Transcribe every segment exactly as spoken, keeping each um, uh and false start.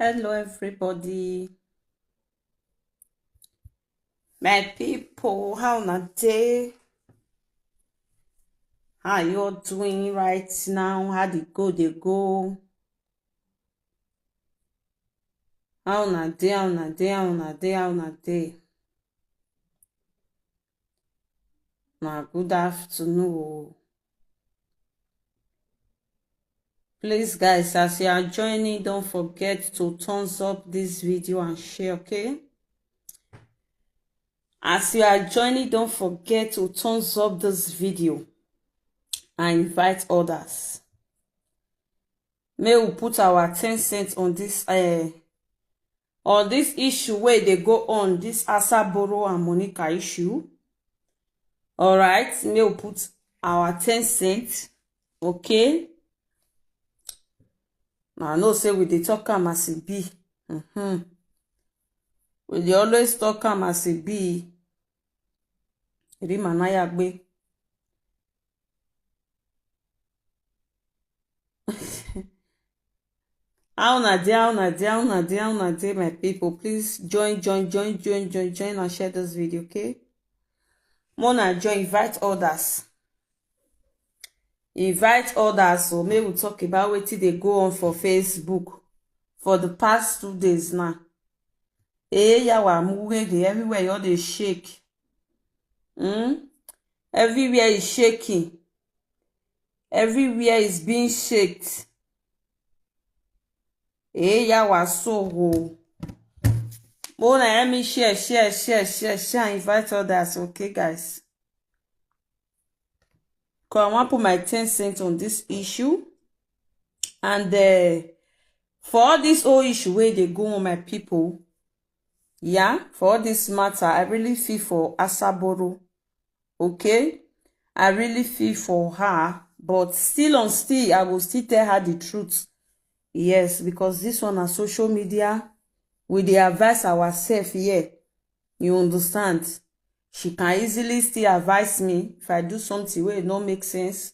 Hello, everybody. My people, how una dey? How you all doing right now? How the go dey go? How una dey? How una dey? How una dey? How una dey? Na good afternoon o. Please, guys, as you are joining, don't forget to thumbs up this video and share, okay? As you are joining, don't forget to thumbs up this video and invite others. May we put our ten cents on this, uh, on this issue where they go on, this Asaboro and Monica issue. All right, may we put our ten cents, okay? Now, I know say we dey talk am as e be. Mm-hmm. We dey always talk am as e be. Rima Nayagbe. How una dey, how una dey, how una dey, how una dey, my people? Please join, join, join, join, join, join and share this video, okay? Mona join, invite others. Invite others, so may we talk about wetin dey go on for Facebook for the past two days now. Eh, yawa, muwege, everywhere you dey shake. Hmm? Everywhere is shaking. Everywhere is being shaked. Eh, yawa, so wo. Mona, let me share, share, share, share, share, invite others, okay, guys? 'Cause I wan put my ten cents on this issue. And, uh, for all this whole issue wey dey go on, my people, yeah, for all this matter, I really feel for Asaboro, okay? I really feel for her, but still on still, I go still tell her the truth. Yes, because this one na social media, we dey advise ourselves here. You understand? She can easily still advise me if I do something wey no make sense.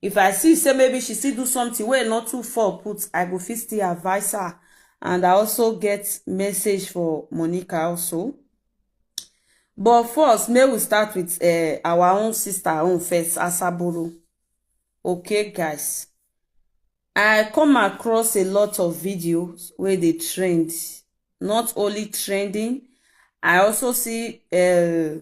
If I see say maybe she still do something wey no too fall put, I go fit still advise her. And I also get message for Monica also. But first, may we start with, uh, our own sister own first, Asaboro. Okay, guys. I come across a lot of videos where they trend. Not only trending, I also see, uh,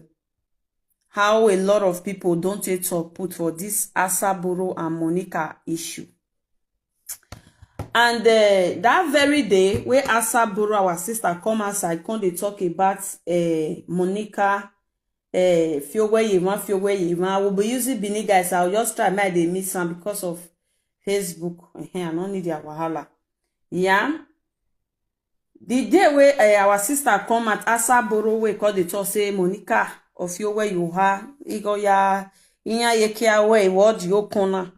how a lot of people don't take talk put for this Asaboro and Monica issue. And, uh, that very day, where Asaboro, our sister, come outside, come dey talk about, uh, Monica, uh, Fioweye, one Fioweye, one. I will be using Bini, guys. I'll just try my dey miss am because of Facebook. Ehen, I no need their wahala. Yeah. The day wey, eh, our sister come at Asaboro, wey call the talk say Monica of your where you are, Igoya, Inya Yekia, where what you corner.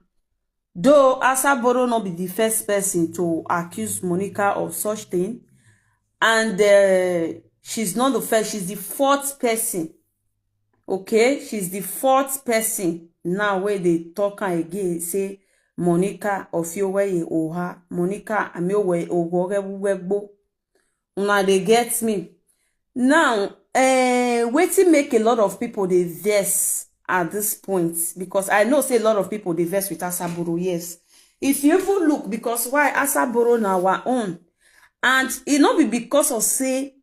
Though Asaboro not be the first person to accuse Monica of such thing, and, uh, she's not the first, she's the fourth person. Okay, she's the fourth person now where they talk am again, say Monica of your where you are, Monica, I'm your way, or wherever we go. Una dey get me? Now, eh, wetin make a lot of people dey vex at this point, because I know say a lot of people dey vex with Asaboro, yes. If you even look, because why Asaboro na our own, and e no be because of say,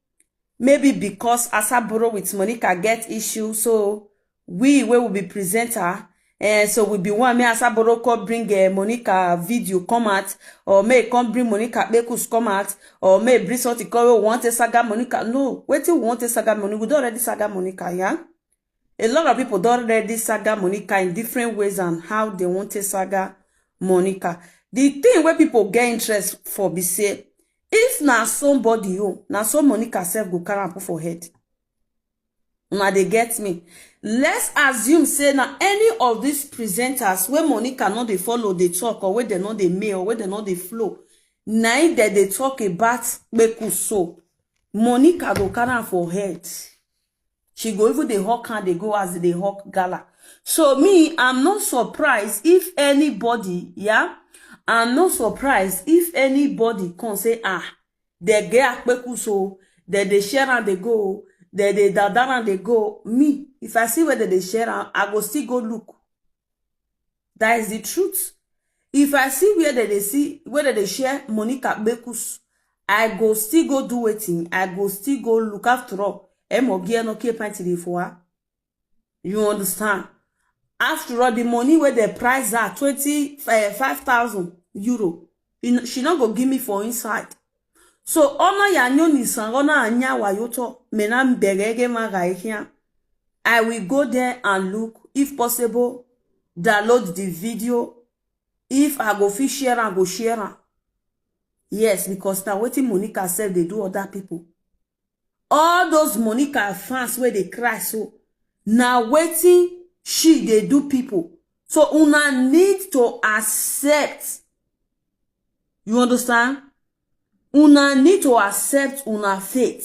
maybe because Asaboro with Monica get issue, so we wey will be presenter, eh, so we be one, may Asaboro come bring, eh, Monica video come out, or may come bring Monica Bekus come out, or may bring something come, we want to saga Monica. No, wetin we want to saga Monica? We don already saga Monica, yeah? A lot of people don already saga Monica in different ways and how they want to saga Monica. The thing where people get interest for be say, if na somebody, oh, na so Monica sef go carry am put for head. Una dey get me? Let's assume say na any of these presenters wey Monica no dey follow, dey talk, or wey dem no dey mail, or wey dem no dey flow, na im dem dey talk about Kpeku so. Monica go carry am for head. She go even dey hawk am, dey go as dey hawk gala. So me, I'm not surprised if anybody, yeah, I'm not surprised if anybody come say, ah, Dem get akpekus o, dem dey share am dey go o, dem dey dada am dey go o. Me, if I see where dem dey share am, I go still go look. That is the truth. If I see where dem dey see, where dem dey share Monica kpekus, I go still go do wetin? I go still go look. After all, emo gi eno kie pant dey for her. You understand? After all, the money wey dem price her, twenty, eh, five thousand euro, e n-, she no go give me for inside. So, ona ya nyo ni san, ona anya wa yo to, me na mbere ge ma ga ikia. I will go there and look, if possible, download the video. If I go fit share am, go share am. Yes, because na wetin Monica sef dey do other people. All those Monica fans wey dey cry so, na wetin she dey do people. So una need to accept. You understand? Una need to accept una fate.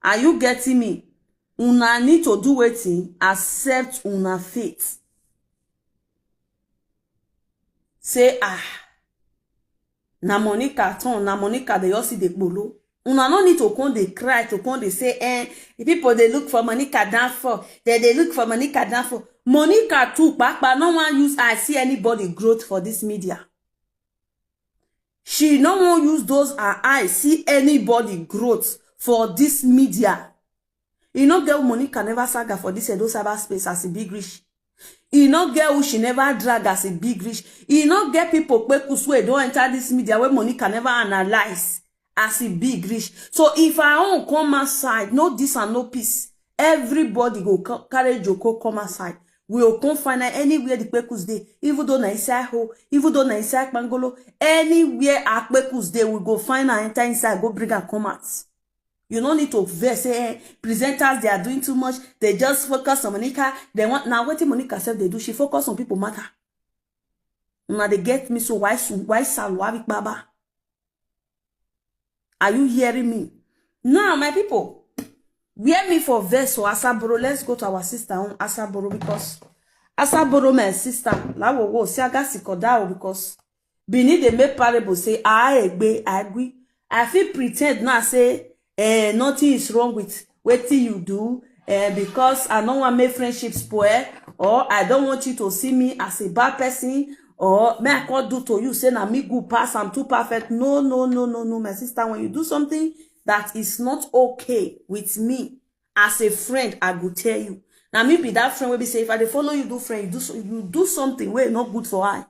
Are you getting me? Una need to do wetin? Accept una fate. Say, ah, na Monica turn, na Monica dey just see the kpolo. Una no need to come dey cry, to come dey say, eh, the people dey look for Monica downfall. They dey look for Monica downfall. Monica too, papa, no wan use eye see anybody growth for this media. She no wan use those her eye see anybody growth for this media. E no get who Monica never saga for this Edo cyber space as e big reach. E no get who she never drag as e big reach. E no get people kpekus wey don enter this media wey Monica never analyze as e big reach. So if her own come outside, no this and no peace. Everybody go ca-, carry joko come outside. We go come find out anywhere the kpekus dey, even though na inside hole, even though na inside kpangolo, anywhere her kpekus dey, we go find her, enter inside, go bring her come out. You no need to vex say, eh, presenters, they are doing too much. They just focus on Monica. They want, now wetin Monica sef dey do, she focus on people matter. Una dey get me so, why su-, why Salwa Baba? Are you hearing me? Now, my people, where me for vex for Asaboro, let's go to our sister on Asaboro, because Asaboro, my sister, la wo wo, si aga si koda o, because Benin dey make parable say, "Ah, egbe, agui." I fit pretend now say, eh, nothing is wrong with wetin you do, eh, because I no wan make friendship spoil, or I don't want you to see me as a bad person, or me I come do to you say na me good pass, I'm too perfect. No, no, no, no, no, my sister, when you do something that is not okay with me as a friend, I go tell you. Na me be that friend wey be say if I dey follow you do friend, you do so, you do something wey no good for eye,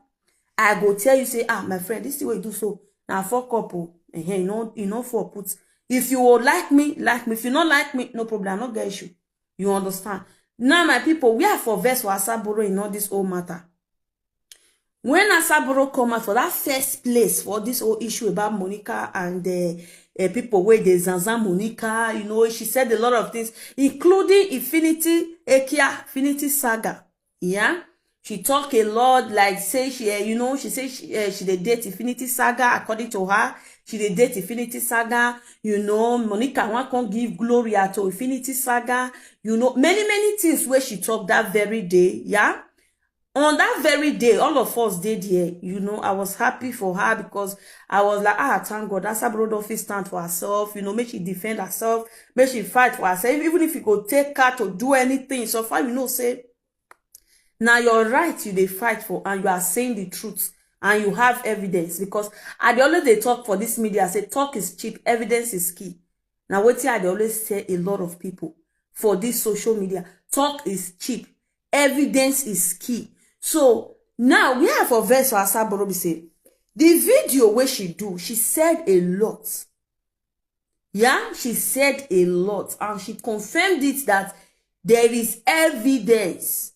I go tell you say, "Ah, my friend, this thing wey you do so, na fuck up o." Ehen, you no, you no for put. If you will like me, like me. If you no like me, no problem, I no get issue. You understand? Now, my people, we are for vex for Asaboro in all this whole matter. When Asaboro come out for that first place for this whole issue about Monica and, uh, uh, people wey dey zanzan Monica, you know, she said a lot of things, including Infinity Ekia, Infinity Saga. Yeah, she talk a lot, like say she, uh, you know, she say she, uh, she dey date Infinity Saga. According to her, she dey date Infinity Saga. You know, Monica wan come give Gloria to Infinity Saga. You know, many, many things wey she talk that very day. Yeah, on that very day, all of us dey there. You know, I was happy for her because I was like, "Ah, thank God, Asaboro don fit stand for herself. You know, make she defend herself, make she fight for herself. Even if you go take her to do anything, so far you know say na your right you dey fight for, and you are saying the truth, and you have evidence." Because I dey always dey talk for this media, say talk is cheap, evidence is key. Na wetin I dey always tell a lot of people for this social media. Talk is cheap, evidence is key. So now we have for vex for Asaboro be say the video wey she do, she said a lot. Yeah, she said a lot, and she confirmed it that there is evidence,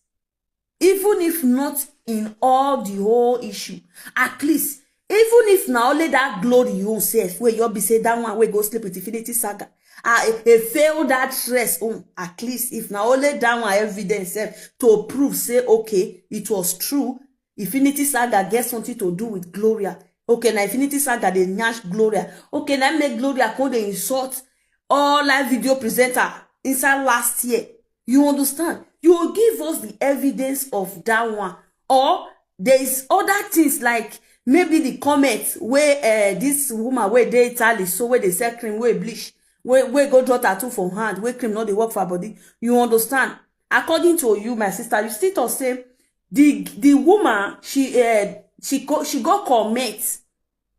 even if not in all the whole issue. At least, even if na only that Glory you sef, wey you be say that one wey go sleep with Infinity Saga, ah, e, e fail that dress own. At least if na only that one evidence sef to prove say, okay, it was true, Infinity Saga get something to do with Gloria. Okay, na Infinity Saga dey nyash Gloria. Okay, na make Gloria come dey insult all live video presenter inside last year. You understand? You will give us the evidence of that one. Or there is other things like Maybe the comment wey uh, this woman wey dey Italy, so wey dey sell cream, wey bleach, wey wey go draw tattoo for hand, wey cream no dey work for her body. You understand? According to you, my sister, you still talk say the the woman, she uh, she go she go comment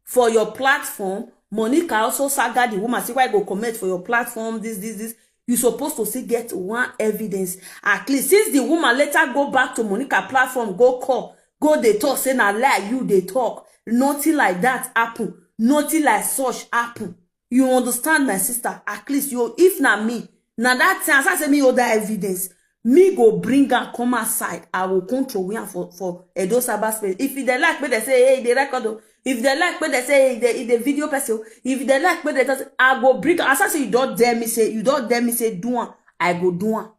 for your platform. Monica also saga the woman, say, "Why you go comment for your platform? This, this, this." You supposed to still get one evidence. At least, since the woman later go back to Monica platform, go call, go dey talk, say na lie you dey talk. Nothing like that happen. Nothing like such happen. You understand, my sister? At least you, if na me, na that time, as I say, me hold that evidence, me go bring am come outside. I will control we am for for Edo cyberspace. If they like, make they say, "Hey, they record o." If they like, make they say, "Hey, they, they video person o." If they like, make they just, I go bring am. As I say, you don't dare me say, you don't dare me say do am, I go do am.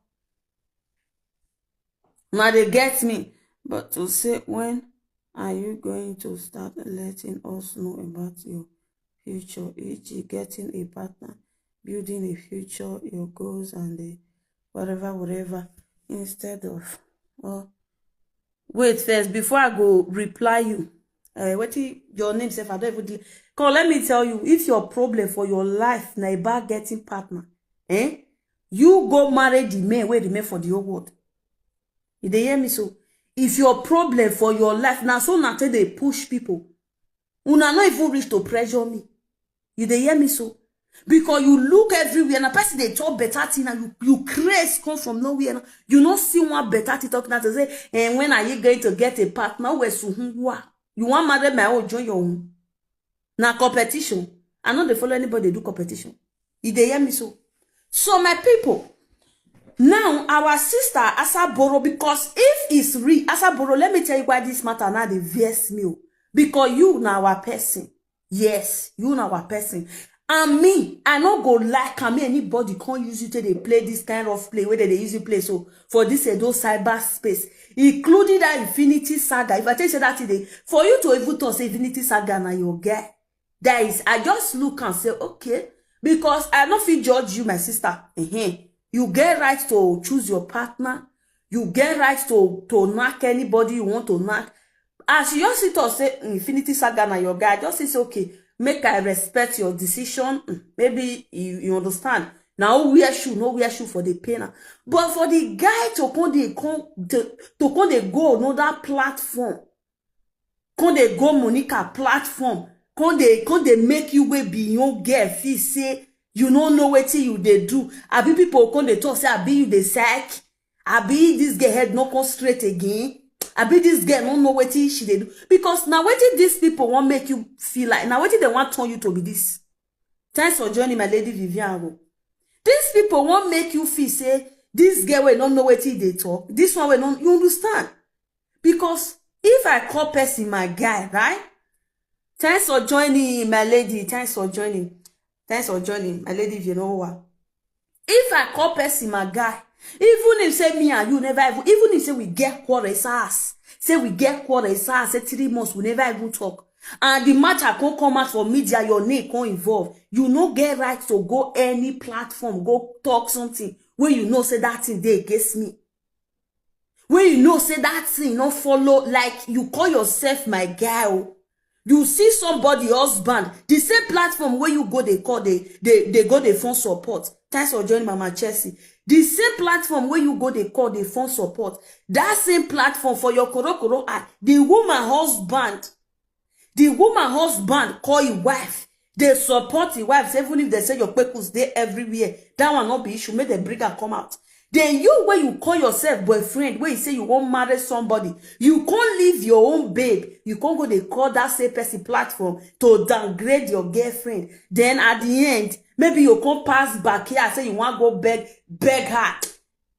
Now they get me. But to say, when are you going to start letting us know about your future, e g getting a partner, building a future, your goals, and the whatever, whatever, instead of, well, wait first before I go reply you. Uh, what your name, sef? I don't even. Come, let me tell you, if your problem for your life na about getting partner, eh? You go marry the man wey remain for the whole world. You dey hear me so? If your problem for your life na so na take dey push people, una no even reach to pressure me. You dey hear me so? Because you look everywhere, na person dey talk better thing, and you you craze come from nowhere. Now you no see one better thing talking to say, "And when are you going to get a partner?" Where suhun wa? You want marry my own, join your own. Na competition. I no dey follow anybody do competition. You dey hear me so? So my people, now our sister Asaboro, because if it's real, Asaboro, let me tell you why this matter now dey vex me o. Because you na our person. Yes, you na our person. And me, I no go like am, make anybody come use you to dey play this kind of play where they, they use you play so for this Edo cyberspace, including that Infinity Saga. If I tell you say that today, for you to even talk say Infinity Saga na your guy, that is, I just look and say, "Okay," because I no fit judge you, my sister. Ehen. You get right to choose your partner. You get right to to knack anybody you want to knack. As you just sit talk say Infinity Saga na your guy, I just say, "Okay, make I respect your decision." Mm, maybe you, you understand. Now wear shoe, no wear shoe for the pain. But for the guy to come dey come to, to come dey go another platform, come dey go Monica platform, come dey come dey make you wey be young girl feel say you no know wetin you dey do. Abi people come dey talk say, "Abi you dey psych? Abi this girl head no come straight again? Abi this girl no know wetin she dey do?" Because na wetin these people wan make you feel like, na wetin they wan turn you to be this. Thanks for joining, my lady Vivian Awo. These people wan make you feel say this girl wey no know wetin e dey talk, this one wey no, you understand? Because if I call person my guy, right? Thanks for joining, my lady. Thanks for joining. Thanks for joining, my lady Vivian Awo. If I call person my guy, even if say me and you never even, even if say we get quarrel, it's us. Say we get quarrel, it's us. Say three months, we never even talk. And the matter come come out for media, your name come involve. You no get right to go any platform, go talk something wey you know say that thing dey against me. Wey you know say that thing no follow, like, you call yourself my guy o. You see somebody husband, the same platform where you go they call they they, they go they phone support. Thanks for joining, Mama Chelsea. The same platform where you go they call they phone support. That same platform for your korokoro eye, the woman husband, the woman husband call his wife. They support his wife, even if they say your kpekus dey everywhere. That one not be issue. Make them bring her come out. Then you, when you call yourself boyfriend, when you say you won't marry somebody, you can't leave your own babe. You can't go they call that same person platform to downgrade your girlfriend. Then at the end, maybe you can't pass back here and say you want go beg beg her.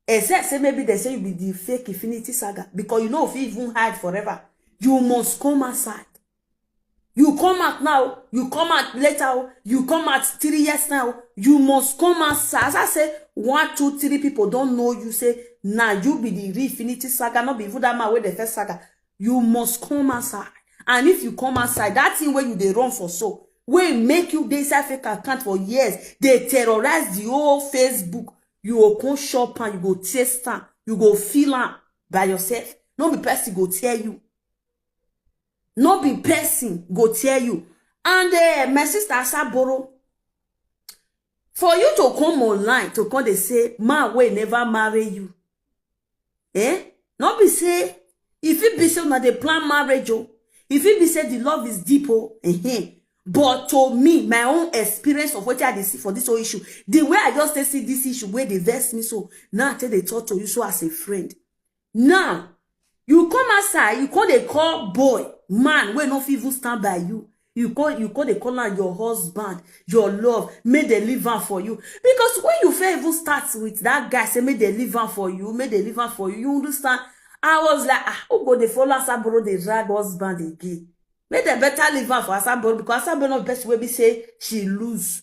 Except say maybe they say you be the fake Infinity Saga, because you know if you even hide forever, you must come outside. You come out now, you come out later, you come out three years now, you must come outside. As I say, one, two, three people don't know you, say, now you be the real Infinity Saga, not be even that man with the first saga. You must come outside. And if you come outside, that thing where you they run for so, wey make you dey inside fake account for years, they terrorize the whole Facebook. You go come shop and you go taste am, you go feel am by yourself. No be person go tell you. No be person go tell you. And uh, my sister Asaboro, for you to come online to come dey say man wey never marry you, eh? No be say, if it be say una dey plan marriage o, if it be say the love is deep o, eh, but to me, my own experience of wetin I dey see for this whole issue, the way I just dey see this issue wey dey vex me, so now I take dey talk to you so as a friend. Now you come outside, you come dey call boy, man wey no fit even stand by you. You call, you call, dey call am your husband, your love, make dem leave am for you. Because when you fit even start with that guy, say make dem leave am for you, make dem leave am for you. You understand? I was like, ah, who go dey follow Asaboro dey drag husband again? Make dem better leave am for Asaboro, because Asaboro no be person wey be say she lose.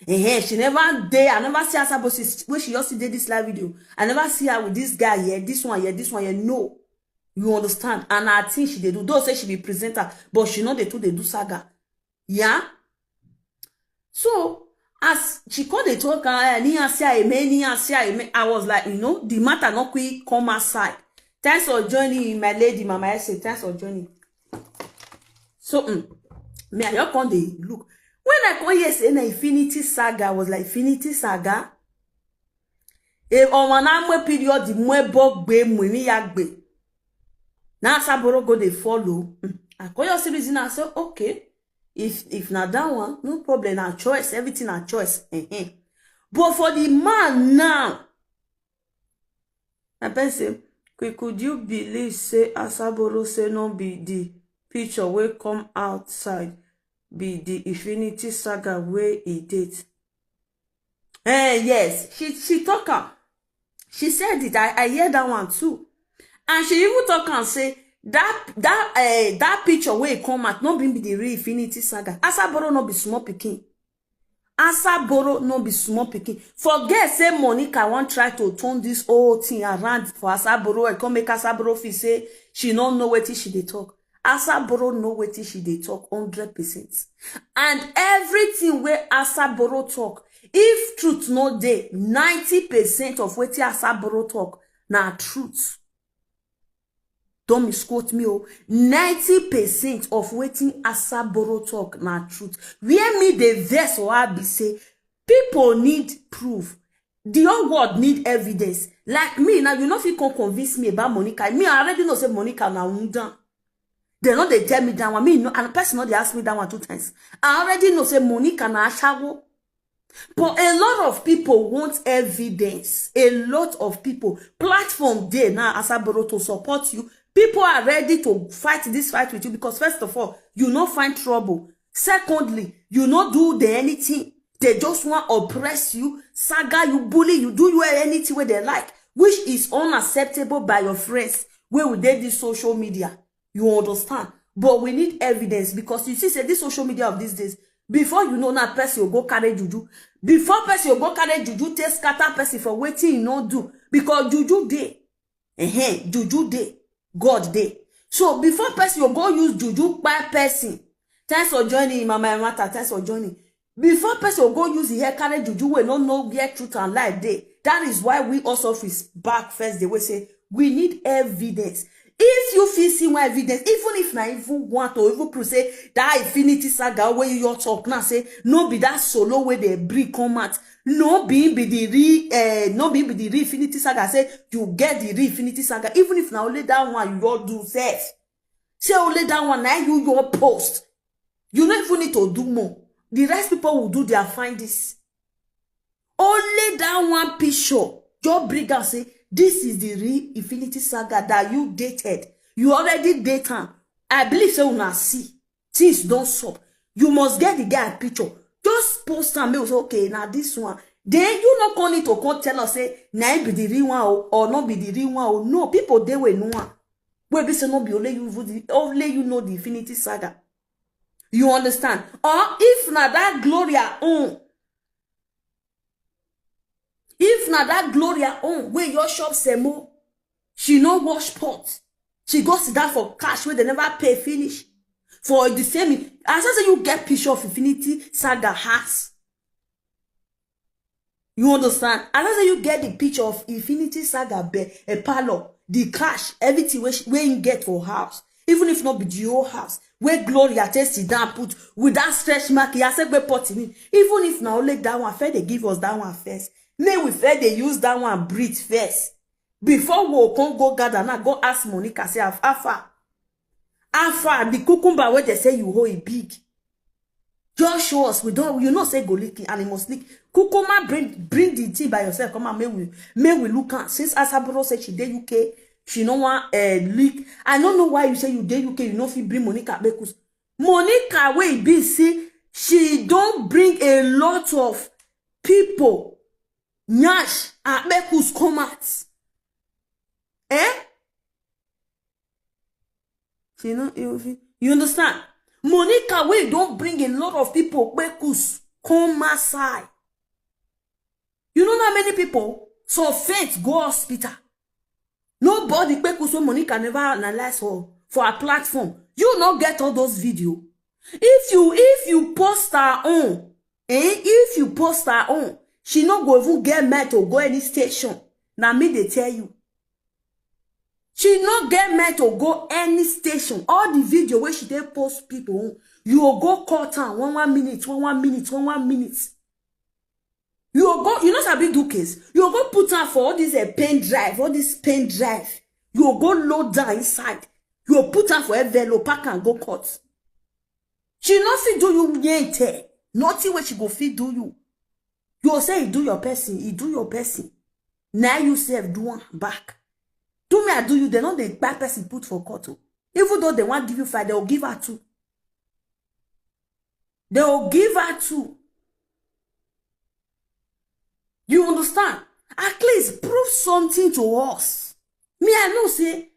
Eh, she never dey. I never see Asaboro since when she just dey this live video. I never see her with this guy here, this one here, this one here. No. You understand? And I think she dey do. Though say she be presenter, but she no dey too dey do saga. Yeah. So as she come dey talk, ah, ni asia eme, ni asia eme. I was like, you know, the matter no quick come outside. Thanks for joining, my lady, Mama Ese. Thanks for joining. So mm, me, I just come dey look. When I come here say na Infinity Saga, I was like, Infinity Saga? E ọnwa na mwe period mwe bogbe mwe ni yagbe. Na Asaboro go dey follow. Mm. I call your series and I say, okay. If if na that one, no problem. Na choice, everything na choice. Eh-heh. But for the man now, my person, could, could you believe say Asaboro say no be the picture wey come outside be the Infinity Saga wey e date? Eh, yes, she she talk am. She said it. I, I hear that one too. And she even talk and say that that uh, that picture wey come out no be the real Infinity Saga. Asaboro no be small pikin. Asaboro no be small pikin. Forget say Monica wan try to turn this whole thing around for Asaboro and come make Asaboro feel say she no know wetin she dey talk. Asaboro know wetin she dey talk hundred percent. And everything wey Asaboro talk, if truth no dey, ninety percent of wetin Asaboro talk na truth. Don't misquote me, oh. Ninety percent of wetin Asaboro talk na truth. Where me dey vex or I be say, people need proof. The whole world need evidence. Like me now, you no fit come convince me about Monica. Me, I already know say Monica na wundan. They no dey tell me that one. Me, no, and person no dey ask me that one two times. I already know say Monica na ashawo. But a lot of people want evidence. A lot of people. Platform dey now, Asaboro, to support you. People are ready to fight this fight with you because, first of all, you no find trouble. Secondly, you no do the anything. They just want oppress you, saga you, bully you, do you anything wey they like, which is unacceptable by your friends wey we dey this social media. You understand? But we need evidence because you see say this social media of these days, before you know, now person go carry juju. Before person go carry juju, take scatter person for wetin he no do. Because juju dey. Ehen, juju dey. God dey. So before person go use juju kpai person. Thanks for joining, Mama Emata. Thanks for joining. Before person go use the hair carry juju wey no know where truth and lie dey. That is why we also is back first. They will say we need evidence. If you fit see one evidence, even if na even want to even prove say that Infinity Saga wey you talk now say no be that solo wey they bring come out, no be be the real, eh, no be be the real Infinity Saga. Say you get the real Infinity Saga, even if na only that one you all do self. Say only that one na you your post. You no even need to do more. The rest people will do their find this. Only that one picture, just bring am say this is the real Infinity Saga that you dated. You already date am. I believe say una see things don sup. You must get the guy picture. Just post am, make we say, okay, na this one. Then you no come need to come tell us say na him be the real one o, or no be the real one o. No, people dey wey know am. Wey be say no be only you, only you know the Infinity Saga. You understand? Or if na that Gloria own, if na that Gloria own wey your shop semo, she no wash pot, she go sit down for cash wey they never pay finish. For the same, as I say, you get picture of Infinity Saga house. You understand? As I say, you get the picture of Infinity Saga bed, a parlor, the cash, everything wey she- wey him get for house. Even if not be the whole house, where Gloria take sit down put with that stretch mark, he has a great pot in it. Even if now let that one fair, they give us that one first. May we fair, they use that one breathe first. Before we can go gather now, go ask Monica, say, "How far? How far? The cucumber where they say you hold it big." Just show us. We don't, you know, say go lick it, and it must lick. Kukuma, bring, bring the thing by yourself. Come and may we, may we look at. Since Asaboro said she dey U K, she no want uh, lick. I don't know why you say you dey U K, you no fit bring Monica Bekus. Monica, wey be say she don't bring a lot of people. Nyash and Bekus come out. Eh? She no, you, you understand? Monica, wey don't bring a lot of people, Bekus, come outside. You know how many people? So faint go hospital. Nobody Bekus, so Monica never analyze her for her platform. You not get all those video. If you, if you post her own, eh? If you post her own, she not go even get met to go any station. Now me they tell you. She no get mind to go any station. All the video where she dey post people, you go cut am one one minute, one one minute, one one minute. You go, you know, sabi do case. You go put am for all this uh, pen drive, all this pen drive. You go load down inside. You put am for envelope, pack and go cut. She no fit do you yente. Nothing where she go fit do you. You say he do your person, he do your person. Now you self do one back. Do me, I do you. They know they bad person put for court. Oh. Even though they want give you five, they will give her two. They will give her two. You understand? At least prove something to us. Me, I know say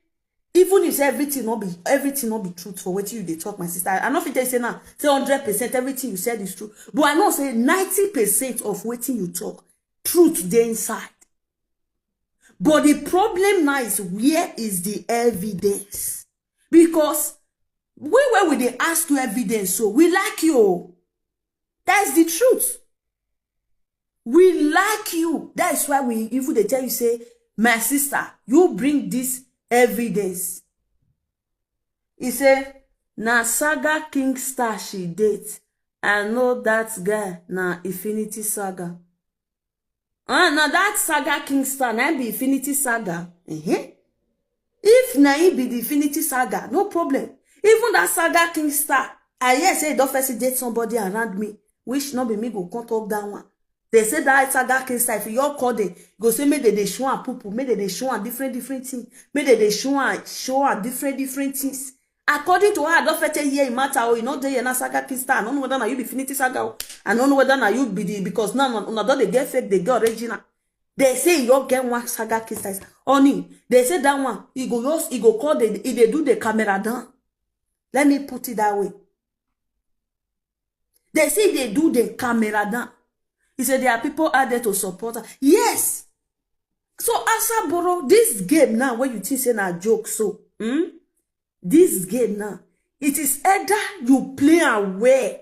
even if everything not be everything not be truth for what you they talk, my sister. I know if you say now, say hundred percent everything you said is true. But I know say ninety percent of what you talk, truth they inside. But the problem now is, where is the evidence? Because we where we they ask you evidence, so we like you. That's the truth. We like you. That is why we even they tell you say, my sister, you bring this evidence. He say, na Saga King Star she date. I know that guy na Infinity Saga. Ah, na that Saga King Star, na be Infinity Saga. Uh-huh. If na he be the Infinity Saga, no problem. Even that Saga King Star, I hear say he don first date somebody around me, which no be me go come talk that one. They say that Saga King Star, if you all call them, go say make they dey show am poo poo, make they dey show am different different things, make they dey show am show am different different things. According to her, I don first hear him matter. Oh, you know they na Saga King Star. I don't know whether na you be Infinity Saga. Oh. I don't know whether na you be the, because now una don dey get fake, they get original. They say you all get one Saga King Star. Only they say that one, he go just, he go call the, he dey do the camera down. Let me put it that way. They say they do the camera down. He said there are people out there to support her. Yes. So Asaboro, this game now where you think say na joke, so hmm? This game now, it is either you play am well,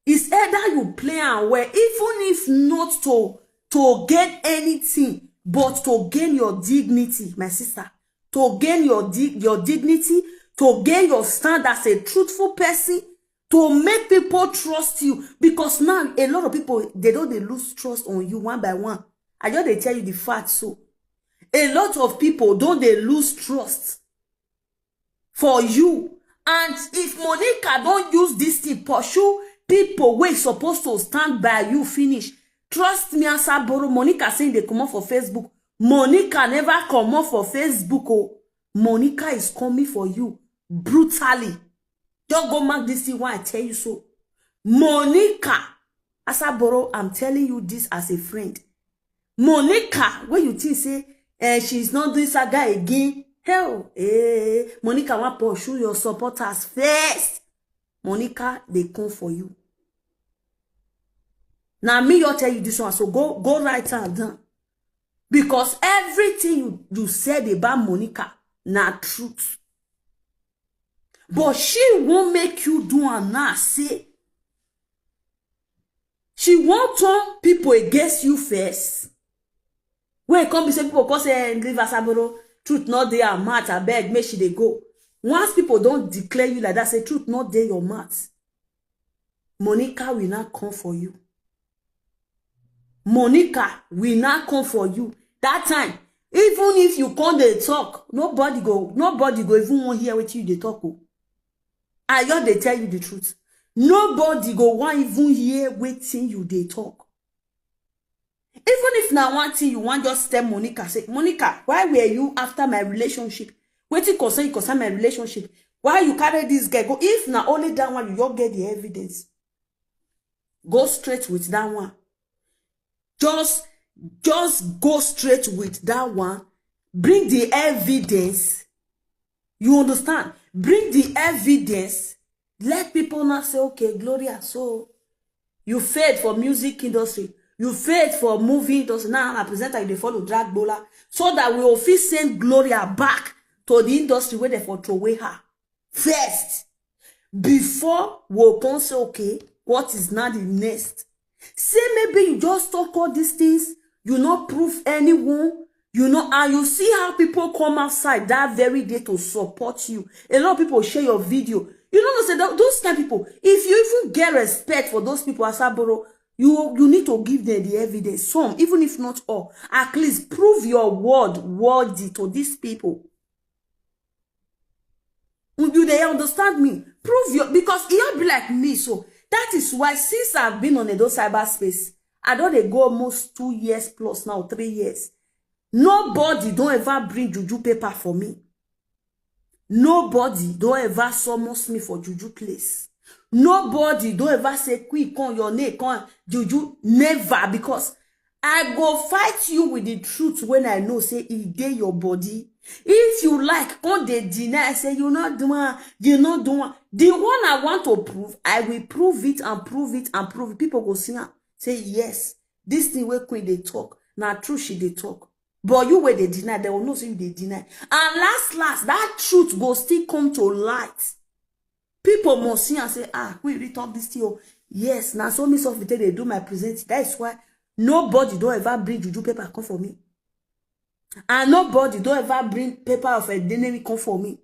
it's either you play am well, even if not to to gain anything, but to gain your dignity, my sister, to gain your di- your dignity, to gain your stand as a truthful person, to make people trust you. Because now a lot of people, they don't, they lose trust on you one by one. I just they tell you the fact. So a lot of people don't, they lose trust for you. And if Monica don't use this thing pursue people wey supposed to stand by you finish, trust me, Asaboro, Monica saying they come up for Facebook. Monica never come up for Facebook. Oh, Monica is coming for you brutally. Just go mark this thing why I tell you so. Monica, Asaboro, I'm telling you this as a friend. Monica, when you think say eh, she's not doing saga again, hell, eh, Monica want pursue your supporters first. Monica, they come for you. Now me, you tell you this one, so go go write am down. Because everything you, you said about Monica, na truth. But she won't make you do am now, say. She won't turn people against you first. When it come be say people come say, eh, leave Asaboro, truth not there, mouth, I beg, make she they go. Once people don't declare you like that, say truth not there your mouth. Monica will not come for you. Monica will not come for you. That time, even if you come dey talk, nobody go, nobody go even wan hear wetin you dey talk o. I just dey tell you the truth. Nobody go wan even hear wetin you dey talk. Even if na one thing you wan just tell Monica, say, "Monica, why were you after my relationship? Wetin concern you concern my relationship? Why you carry this girl go?" If na only that one, you just get the evidence. Go straight with that one. Just, just go straight with that one. Bring the evidence. You understand? Bring the evidence. Let people now say, "Okay, Gloria, so you failed for music industry. You failed for movie industry. Now I'm a presenter, you dey follow drag bowler." So that we will fit send Gloria back to the industry where they for throw away her first. Before we come say, "Okay, what is now the next?" Say maybe you just talk all these things, you not prove anyone, you know, and you see how people come outside that very day to support you. A lot of people share your video. You don't know, say that those kind of people, if you even get respect for those people, Asaboro, you, you need to give them the evidence. Some, even if not all, at least prove your word worthy to these people. You dey understand me? Prove your, because e all be like me. So that is why, since I've been on Edo cyberspace, I don dey go almost two years plus now, three years. Nobody don ever bring juju paper for me. Nobody don ever summons me for juju place. Nobody don ever say, "Quick, come, your name, come, juju." Never, because I go fight you with the truth when I know say e dey your body. If you like, come dey deny, say you no do am, you no do am. The one I want to prove, I will prove it and prove it and prove it. People go see am, say, "Yes, this thing wey Queen dey talk, na true she dey talk." But you wey dey deny, they will know say you dey deny. And last, last, that truth go still come to light. People must see and say, "Ah, we really talk this thing o." Yes, na so me self dey do my present. That is why nobody don ever bring juju paper come for me. And nobody don ever bring paper of a enemy come for me.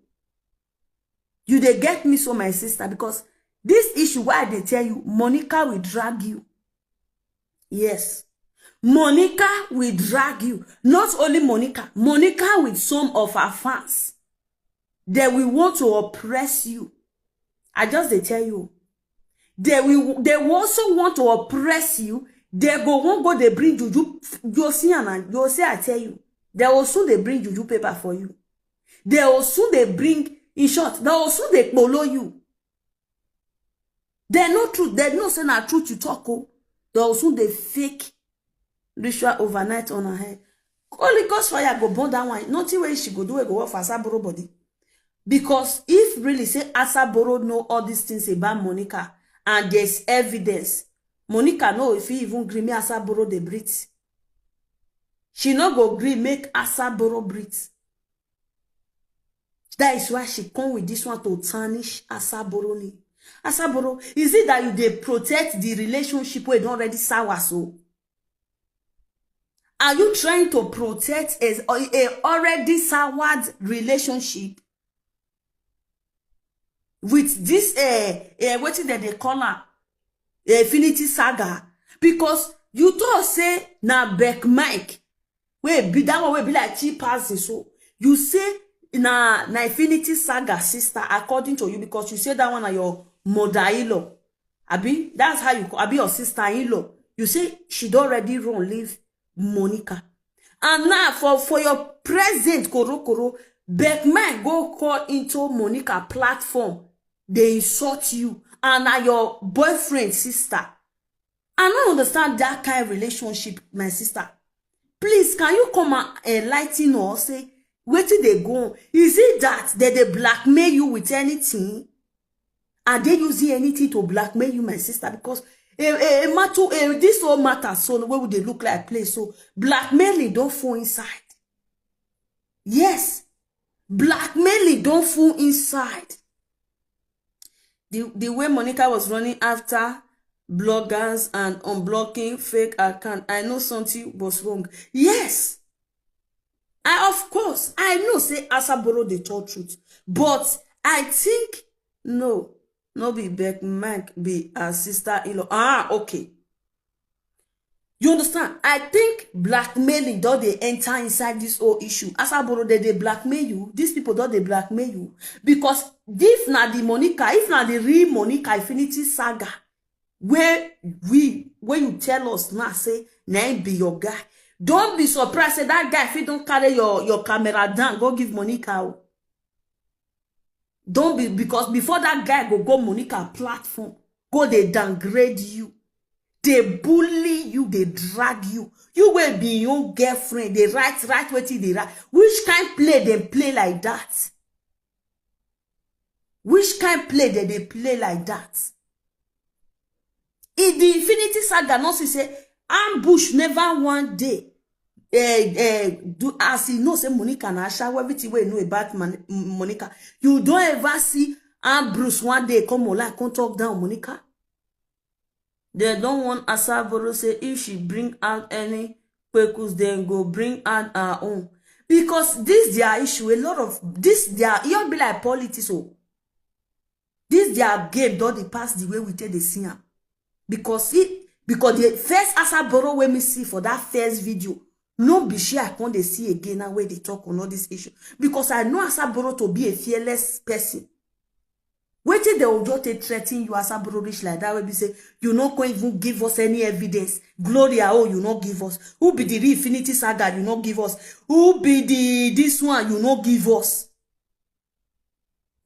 You dey get me so, my sister, because this issue, why I dey tell you, Monica will drag you. Yes. Monica will drag you. Not only Monica, Monica with some of her fans. They will want to oppress you. I just dey tell you. They will, they will also want to oppress you. They go, won't go, they bring juju. You'll see, and you'll say, I tell you. They will soon they bring juju paper for you. They will soon they bring, in short, they will soon they follow you. They know truth. They know say na truth you talk. Oh, they will soon they fake ritual overnight on her head. Holy Ghost fire go burn that one. Nothing wey she go do, wey go work for Asaboro body. Because if really say Asaboro know all these things about Monica, and there's evidence, Monica no, if he even gree me Asaboro dey breathe. She no go gree make Asaboro breathe. That is why she come with this one to tarnish Asaboro name. Asaboro, is it that you dey protect the relationship wey don already sour so? Are you trying to protect a, a already soured relationship with this, uh, uh, wetin dem dey call am, Infinity Saga? Because you talk say na Beck Mike, wey be that one wey be like cheap person. So you say na, na Infinity Saga sister, according to you, because you say that one na your mother-in-law. Abi, that's how you call, abi your sister-in-law. You say she don already run leave Monica. And now for, for your present korokoro, Beck Mike go call into Monica platform. They insult you. And na your boyfriend sister. I don't understand that kind of relationship, my sister. Please, can you come and enlighten us? Say, wetin dey go on? Is it that they dey blackmail you with anything? Are they using anything to blackmail you, my sister? Because a, a, a matter, a, this whole matter, so where would they look like place? So blackmailing don't fall inside. Yes, blackmailing don't fall inside. The, the way Monica was running after bloggers and unblocking fake account, I know something was wrong. Yes. I, of course, I know say Asaboro dey talk truth, but I think, no, no be Beck Mike be her sister-in-law. Ah, okay. You understand? I think blackmailing don dey enter inside this whole issue. Asaboro, they dey blackmail you. These people don dey blackmail you. Because if na the Monica, if na the real Monica Infinity Saga, where we, where you tell us now, say, na him be your guy. Don't be surprised say that guy fit don carry your, your camera down, go give Monica o. Don't be, because before that guy go, go Monica platform, go dey downgrade you, dey bully you, dey drag you. You wey be your own girlfriend, dey write, write wetin dey write. Which kind play dem play like that? Which kind play dem dey play like that? If the Infinity Saga no see say Ambush never one day, eh, eh, do as he know say Monica na ashawo, everything wey you know about Man-, Monica, you don ever see Ambush one day come online, come talk down Monica? They don't want Asaboro say if she bring out any kpekus, then go bring out her own. Because this their issue, a lot of this their, e all be like politics o. This their game don dey pass the way we take dey see am. Because see, because the first Asaboro wey me see for that first video, no be she I come dey see again now wey dey talk on all this issue. Because I know Asaboro to be a fearless person. Wetin dem go just take threaten you, Asaboro, reach like that, wey be say you no come even give us any evidence. Gloria, oh, you no give us. Who be the real Infinity Saga? You no give us. Who be the this one? You no give us.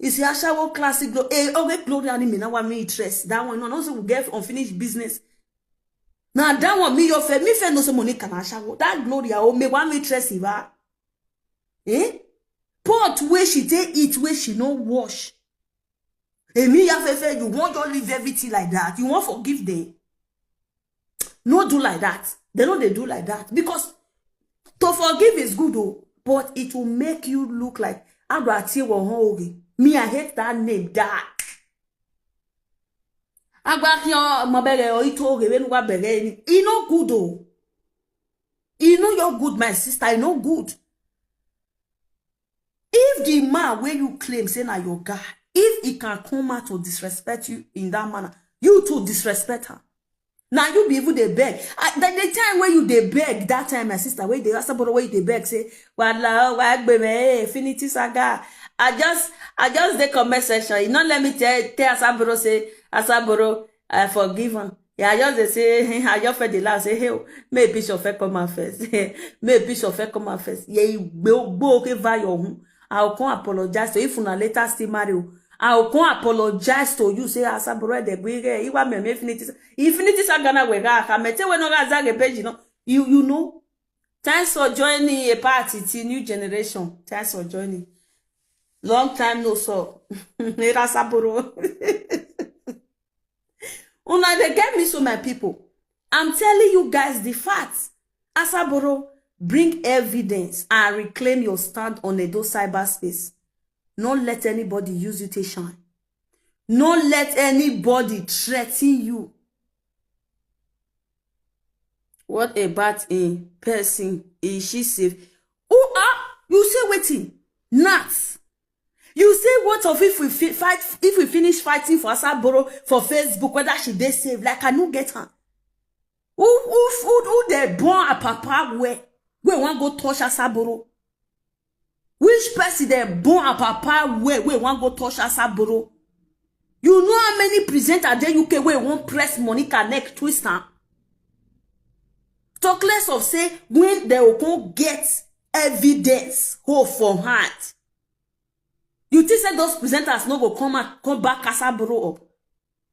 You see, ashawo classic Glo-, eh, okay, Gloria ni me na wa me interest. That one, no, no, say we get unfinished business. Now that one, me your fair, me fair no say Monica na ashawo. That Gloria, oh, me wa me interest, Iva. Eh? Pot wey she take eat, wey she no wash. Emi ya fair fair, you want to leave everything like that. You want forgive them. No do like that. They no dey do like that. Because to forgive is good, oh, but it will make you look like Agbati Wohon Oge. Me, I hate that name, that. Agbati o, mo bere o, ito oge, wenu wa bere ni. E no good, oh. E no your good, my sister. E no good. If the man where you claim say na your guy, if he can come out to disrespect you in that manner, you too disrespect her. Now you be even dey beg. I, the, the time where you dey beg, that time, my sister, where they ask about where you dey beg, say, "Wala, wa gbe me, eh, Infinity Saga." I just, I just dey comment section. You not let me tell, tell Asaboro say, "Asaboro, I forgive him." Yeah, I just dey say, I just felt the laugh, say, "Hey, may picture fair come out first." May picture fair come out first. Yeah, you go, go, okay, via your home. I will come apologize to you if una later still marry. I will come apologize to you. Say, "Asaboro, the big, eh, Iwa me, me Infinity, Infinity Saga na we ga, ka me te we no ga zage page, you know." You, you know. Thanks for joining a party to new generation. Thanks for joining. Long time no so. Era Asaboro. Una dey get me so, my people. I'm telling you guys the facts. Asaboro, bring evidence and reclaim your stand on Edo cyberspace. No let anybody use you to shine. No let anybody threaten you. What about in person? Is she safe? Who are you? Say waiting. Not. You say, what of if we fi-, fight, if we finish fighting for Asaboro for Facebook, whether she dey safe? Like, I no get her. Who, who, who, who they born a papa where? We want go touch Asaboro. Which person they born a papa where? We want go touch Asaboro. You know how many presenter dey U K wey wan press Monica neck, twist am? Talk less of say when they go come get evidence, hold for hand. You think say those presenters no go come out, come back Asaboro up?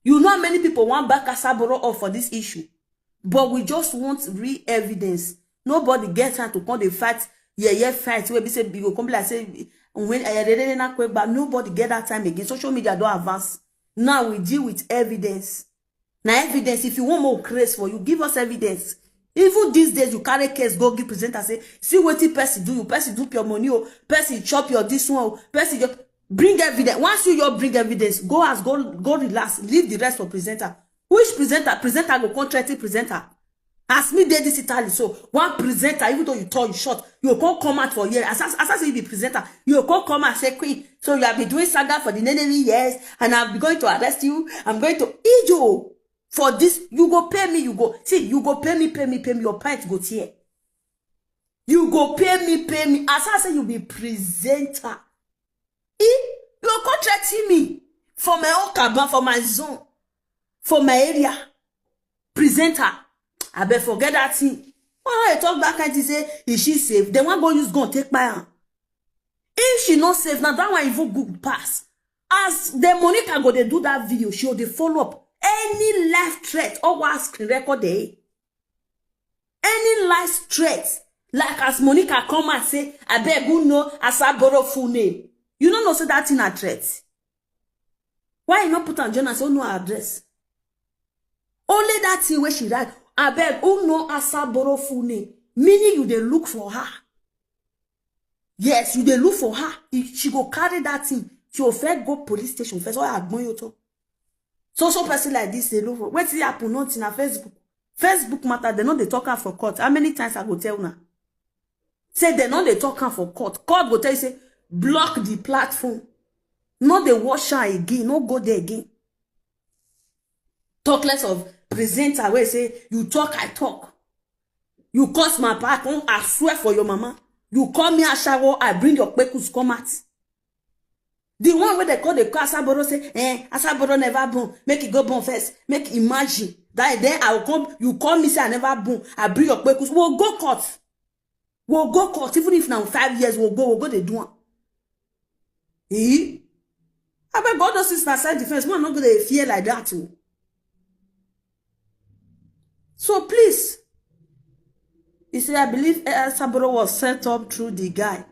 You know how many people want back Asaboro up for this issue? But we just want real evidence. Nobody get time to come dey fight, yeah, yeah, fight. Wey be say you go come be like say when, eh, they, they, they not quick, but nobody get that time again. Social media don't advance. Now we deal with evidence. Now evidence, if you want more craze for you, give us evidence. Even these days, you carry case, go give presenter, say, "See what the person do you, person do your money, oh, person chop your this one, oh, person just bring evidence." Once you, you bring evidence, go as, go, go relax, leave the rest for presenter. Which presenter? Presenter go come threaten presenter. As me dey this Italy, so one presenter, even though you tall, you short, you go come out for here. As I, as I say you be presenter, you go come out say, "Queen, so you have been doing saga for the many years, and I'm going to arrest you. I'm going to eat you for this. You go pay me, you go. See, you go pay me, pay me, pay me. Your pint go tear. You go pay me, pay me." As I say you be presenter, eh? You go threaten me for my own caban, for my zone, for my area. Presenter, abeg forget that thing. Why I talk that kind thing say, "Is she safe?" Then one go use gun take kpai am. If she no safe, now that one even good pass. As the Monica go dey do that video, she go dey follow up. Any live threat or what screen record dey. Any live threat, like as Monica come and say, "Abeg, who know Asaboro full name?" You no know say that thing na threat. Why you no put am join am say, "Who know her address?" Only that thing wey she write, "Abeg, who know Asaboro full name?" Meaning you dey look for her. Yes, you dey look for her. If she go carry that thing, she go first go police station first. Oya agbon yo to. So so person like this dey look for. Wetin happen? Nothing na Facebook. Facebook matter, dem no dey talk am for court. How many times I go tell una? Say dem no dey talk am for court. Court go tell you say, "Block the platform. No dey watch am again. No go there again." Talk less of presenter wey say, "You talk, I talk. You curse my papa, come, I swear for your mama. You call me ashawo, I bring your kpekus come out." The one wey dem call, dey call Asaboro say, "Eh, Asaboro never born. Make e go born first. Make e imagine." That day I will come, you call me say I never born. I bring your kpekus. We'll go court. We'll go court. Even if na five years, we'll go, we'll go dey do am. Eh? Abeg, all those things na self defense. Man no go dey fear like that o. So please, you see, I believe Asaboro was set up through the guy.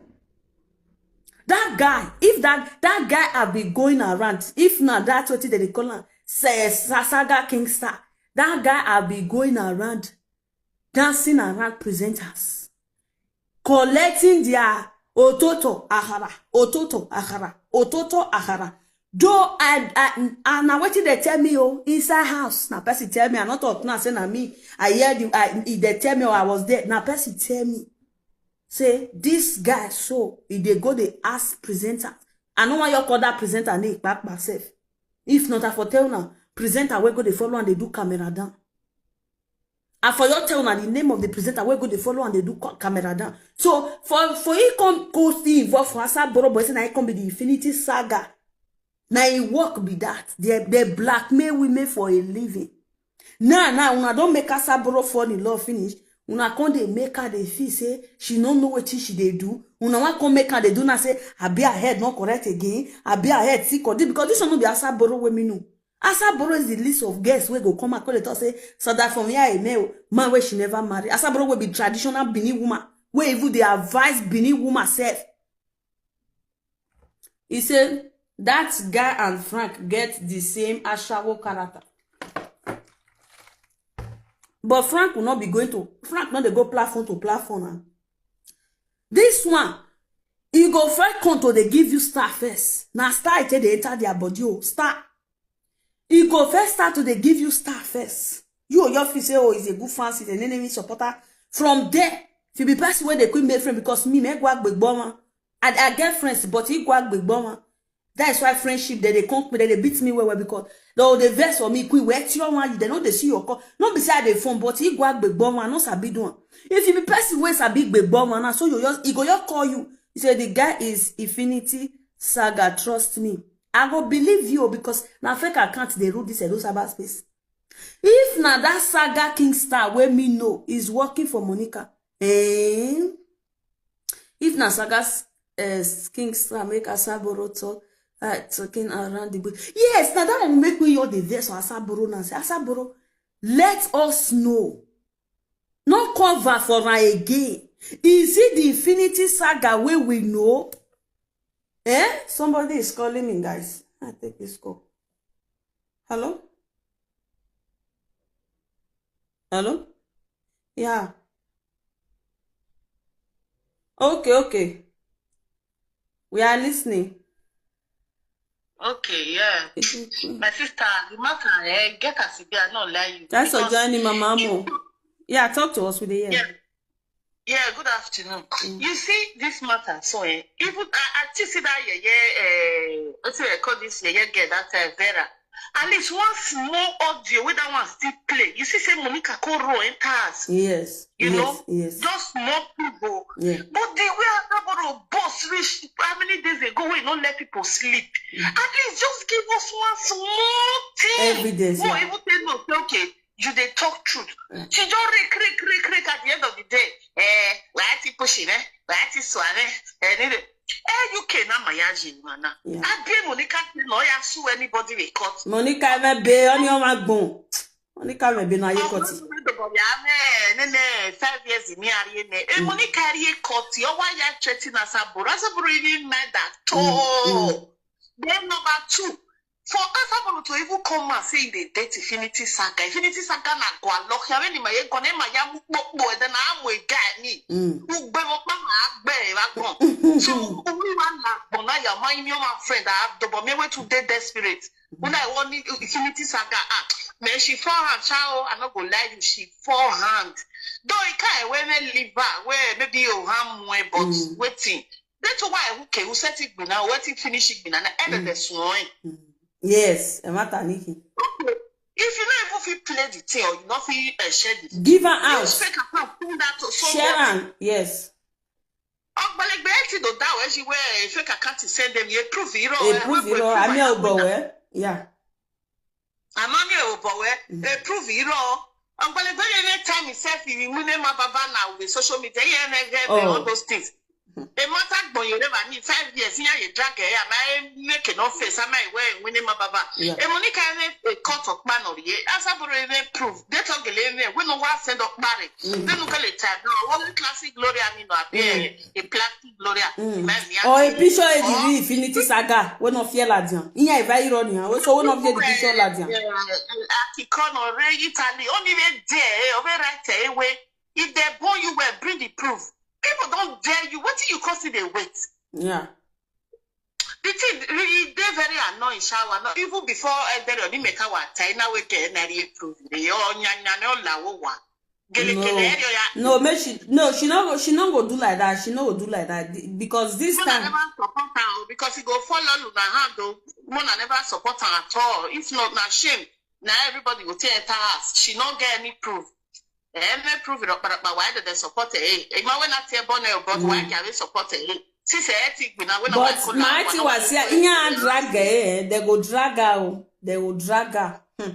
That guy, if that, that guy have been going around, if na that wetin dem dey call am, say, Sa-, Saga King Star, that guy have been going around, dancing around presenters, collecting their ototo ahara, ototo ahara, ototo ahara. Though I, I, I, na wetin dem tell me o, inside house, na person tell me, I no talk now, say na me, I hear the, I, e dey tell me, or I was there, na person tell me. Say, this guy, so, e dey go dey ask presenter. I no wan your call that presenter name, kpakpa sef. If not, I for tell una, presenter wey go dey follow and dey do camera down. I for your tell una the name of the presenter wey go dey follow and dey do co-, camera down. So, for, for he come go still involve for Asaboro, but say na he come be the Infinity Saga. Na e work be that. They, they blackmail women for a living. Now, now, una don make Asaboro fall in love finish. Una come dey make her dey feel say she no know wetin she dey do. Una wan come make her dey do now say, "Abi her head no correct again. Abi her head sick or this," because this one no be Asaboro wey me know. Asaboro is the list of girls wey go come and come dey talk say, "Sada from here, a male man wey she never marry." Asaboro wey be traditional Benin woman, wey even dey advise Benin woman sef. He say that guy and Frank get the same ashawo character. But Frank will not be going to, Frank no dey go platform to platform now. This one, he go first come to dey give you star first. Na star e take dey enter their body o, star. He go first start to dey give you star first. You or your feel say, "Oh, he's a good fan, he's an enemy supporter." From there, if you be person wey dey quick make friend, because me, me go agbegbo one. I, I get friends, but he go agbegbo one. That is why friendship, they, they come, they, they beat me well, well, because they, they vex for me, quick, where your one, they know they see your call. No be say I dey phone, but he go agbegbo one, no sabi do am. If you be person wey sabi gbegbo one, na so you just, he go just call you. He say, "The guy is Infinity Saga, trust me." I go believe you because na fake account dey rule this Edo cyber space. If na that Saga King Star wey me know is working for Monica, eh? If na Saga s-, eh, King Star make Asaboro talk, uh, talking around the bush. Yes, na that one make me all the vex for Asaboro now. Say, "Asaboro, let us know. No cover for am again. Is it the Infinity Saga wey we know?" Eh? Somebody is calling me, guys. I take this call. Hello? Hello? Yeah. Okay, okay. We are listening. Okay, yeah. My sister, the matter, eh, get as e be, I no lie you. Thanks for joining, Mama Mo. Yeah, talk to us with the ear. Yeah. Yeah, good afternoon. You see this matter, so eh, even I, I just see that yeah, yeah, uh, what do I call this yeah, yeah, girl that uh, Vera. At least one small audio with that one still play. You see, say Monica Koro enters. Yes. You yes, know, yes. Just more people. Yeah. But the way Asaboro boss reach how many days ago, we don't let people sleep. At least just give us one small thing. Evidence, No, yeah. Even tell us, say, okay, you dey talk truth. Yeah. She just rake, rake, rake, rake at the end of the day. Eh, why are you pushing, eh? Why are you swearing? Eh, need it. Eh, U K na mayaji, mana. Yeah. I be Monica, no, ya sue anybody we caught. Monica Emebe, only on my bone. Monica Emebe, na you cut it. Ọkùnrin tó bọ̀ yà mẹ́ ẹ̀ nínú five years ní àríyé ni. Ẹ Monica rí ẹ̀kọ́ tí ó wá yá threaten Asaboro. Asaboro even mad at all. Then number two, for Asaboro to even come and say they date Infinity Saga. Infinity Saga na go alok. Ya when my gone my ya mu popo then I am a guy me. Mm. Ugbe mo pa ma gbe e wa gbon. So we wa na gbon na ya my new friend I have double me we too dey desperate. When I want Infinity Saga ah, man she four hand child I no go lie you she four hand. Though it can't where me live back where maybe you harm more but Mm. Waiting. That's why who can who set it be now, what it finish it be now, and Mm. the swine. Yes, a matter Nikki. Okay. If you not even fit play the thing or you not fit uh, share the Give her you out. Fake account put that to so Share am. Yes. Ọgbọlẹgbẹ ẹ ti dò dá ẹ ṣe wẹ fake account send them ye prove irọ́ A prove irọ́. Àmì ọ̀bọ̀ wẹ́. Yeah. Àmọ́ mi ò bọ̀ wẹ́ a prove irọ́. Ọgbọlẹgbẹ yẹn ní time itself ìwé mú ní ma bàbá na with social media yẹn ní ẹgbẹ́ Oh. All those things. A matter gbọ̀nyẹ̀ rẹ̀ bá ní five years yẹn yẹ drag ẹ̀ yà máa ń make no face àmà ìwé ìwé ní ma bàbá. Yeah. Èmo ní ká ẹ ní a court of man or ye Asaboro ẹ ní prove date of gele ẹ ní wẹ́n no wá send up parry. Then you call it time now. What classic Gloria mean no appear a plastic Gloria. Mm. Ìmọ̀ ẹ̀mí Or a àti- picture of the Infinity Saga. We no fear ladian. Iya eva iro ni. We so we no fear the picture ladian. Akikon or Italy, only way there, over right away. If they born you well, bring the proof. People don't dare you. What do you call it? They wait. Yeah. The thing really they very annoying shower. Not even before I dare only make our China we get na the proof. They all nyanya no la wo wa. Gele No. gele area ya. No, make she no, she no go she no go do like that. She no go do like that. The- Because this Mona time never support her o, because he go follow Luna hand o. Mona never support her at all. If not, na shame. Now everybody will tear her house. She not get any proof. Any proof in Okparapa, why did they support her? Eh, eh, man, when I tear Bonnet, but why can we support her? Eh, since I think we now when But my thing was here, in your drag eh, they go drag her, oh. They go drag her. Hmm.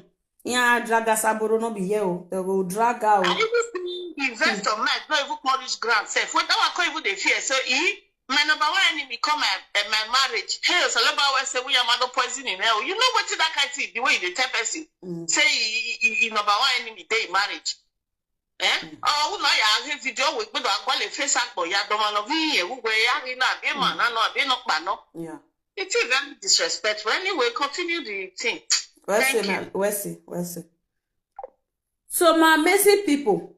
In your drag her Saboro no be here, oh. They go drag her, I oh. even see invest on life, not even college grant. Self, when that one can't even dey fear. So he, my number one enemy come my uh, my marriage. Hey, so about I say we are mother poisoning hell. You know what that kind thing the way they tell person. Mm. Say he, he, he number one enemy day marriage. Eh? Oh, who know ya his video we put on call a face up ya don't know we we ya we na be man no be no pa no. Yeah. It is very disrespectful. Anyway, continue the thing. Where's Thank it, you. man? Where's it? Where's it? So my amazing people,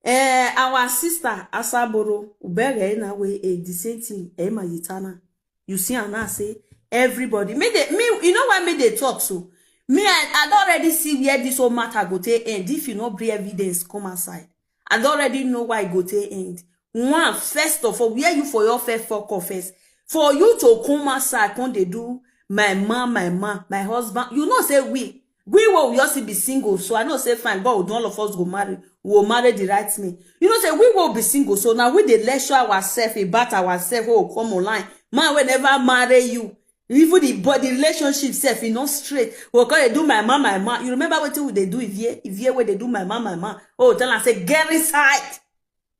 eh, our sister Asaboro, Ubere na we eh, the same thing, eh, my Yitana. You see, and I say everybody, me they, me, you know why me they talk so? Me, I, I don't already see where this whole matter go take end. If you no bring evidence, come outside. I don't already know why it go take end. One, first of all, where you for your first fuck off first? For you to come outside, come they do my man, my man, my husband. You know say we, we will we also be single. So I know say fine, but all of us go marry. We will marry the right man. You know say we will be single. So now we dey lecture ourselves about ourselves. Oh, come online. Man will never marry you. Even the body relationship self, e no straight. We go dey do my man, my man. You remember wetin we dey do Ivie? Ivie wey dey do my man, my man. Oh, tell am say get inside.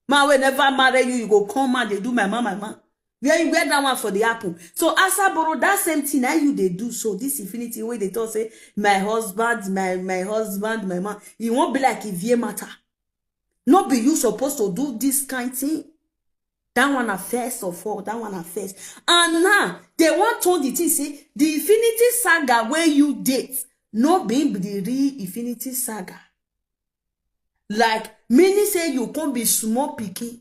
Man wey never marry you, you go come and dey do my man, my man. Where you where that one for the happen? So Asaboro, that same thing that you dey do. So this Infinity wey dey talk say my husband, my my husband, my man. E won't be like Ivie matter. No be you supposed to do this kind thing. That one na first of all, that one na first. And now they want turn the thing say the Infinity Saga where you date no be the real Infinity Saga. Like meaning say you come be small pikin.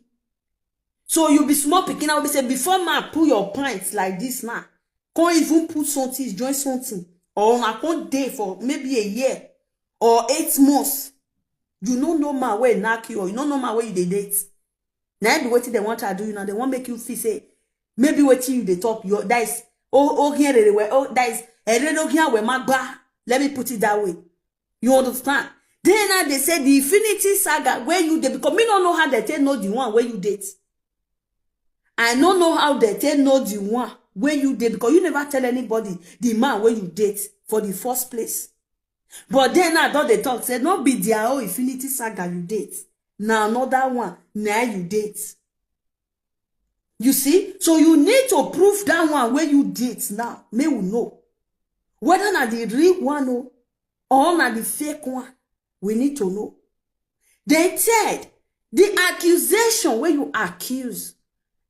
So you be small pikin. I will be say before man put your pants like this now, can't even put something, join something, or I can't day for maybe a year or eight months. You no know man wey knack you, or you no know man wey you dey date. Na im be wetin dem wan try do you now. Dem wan make you feel say maybe wetin you dey talk, your, that is, oh, oh, here they were, oh, that is, eh, they don't hear where my gba. Let me put it that way. You understand? Then now they say the Infinity Saga where you dey, because me no know how they take know the one where you date. I no know how they take know the one where you date, because you never tell anybody the man where you date for the first place. But then now don dey talk say no be their own Infinity Saga you date, na another one na you date. You see, so you need to prove that one where you date now. May we know whether na the real one o, or na the fake one. We need to know. Then third, the accusation where you accuse,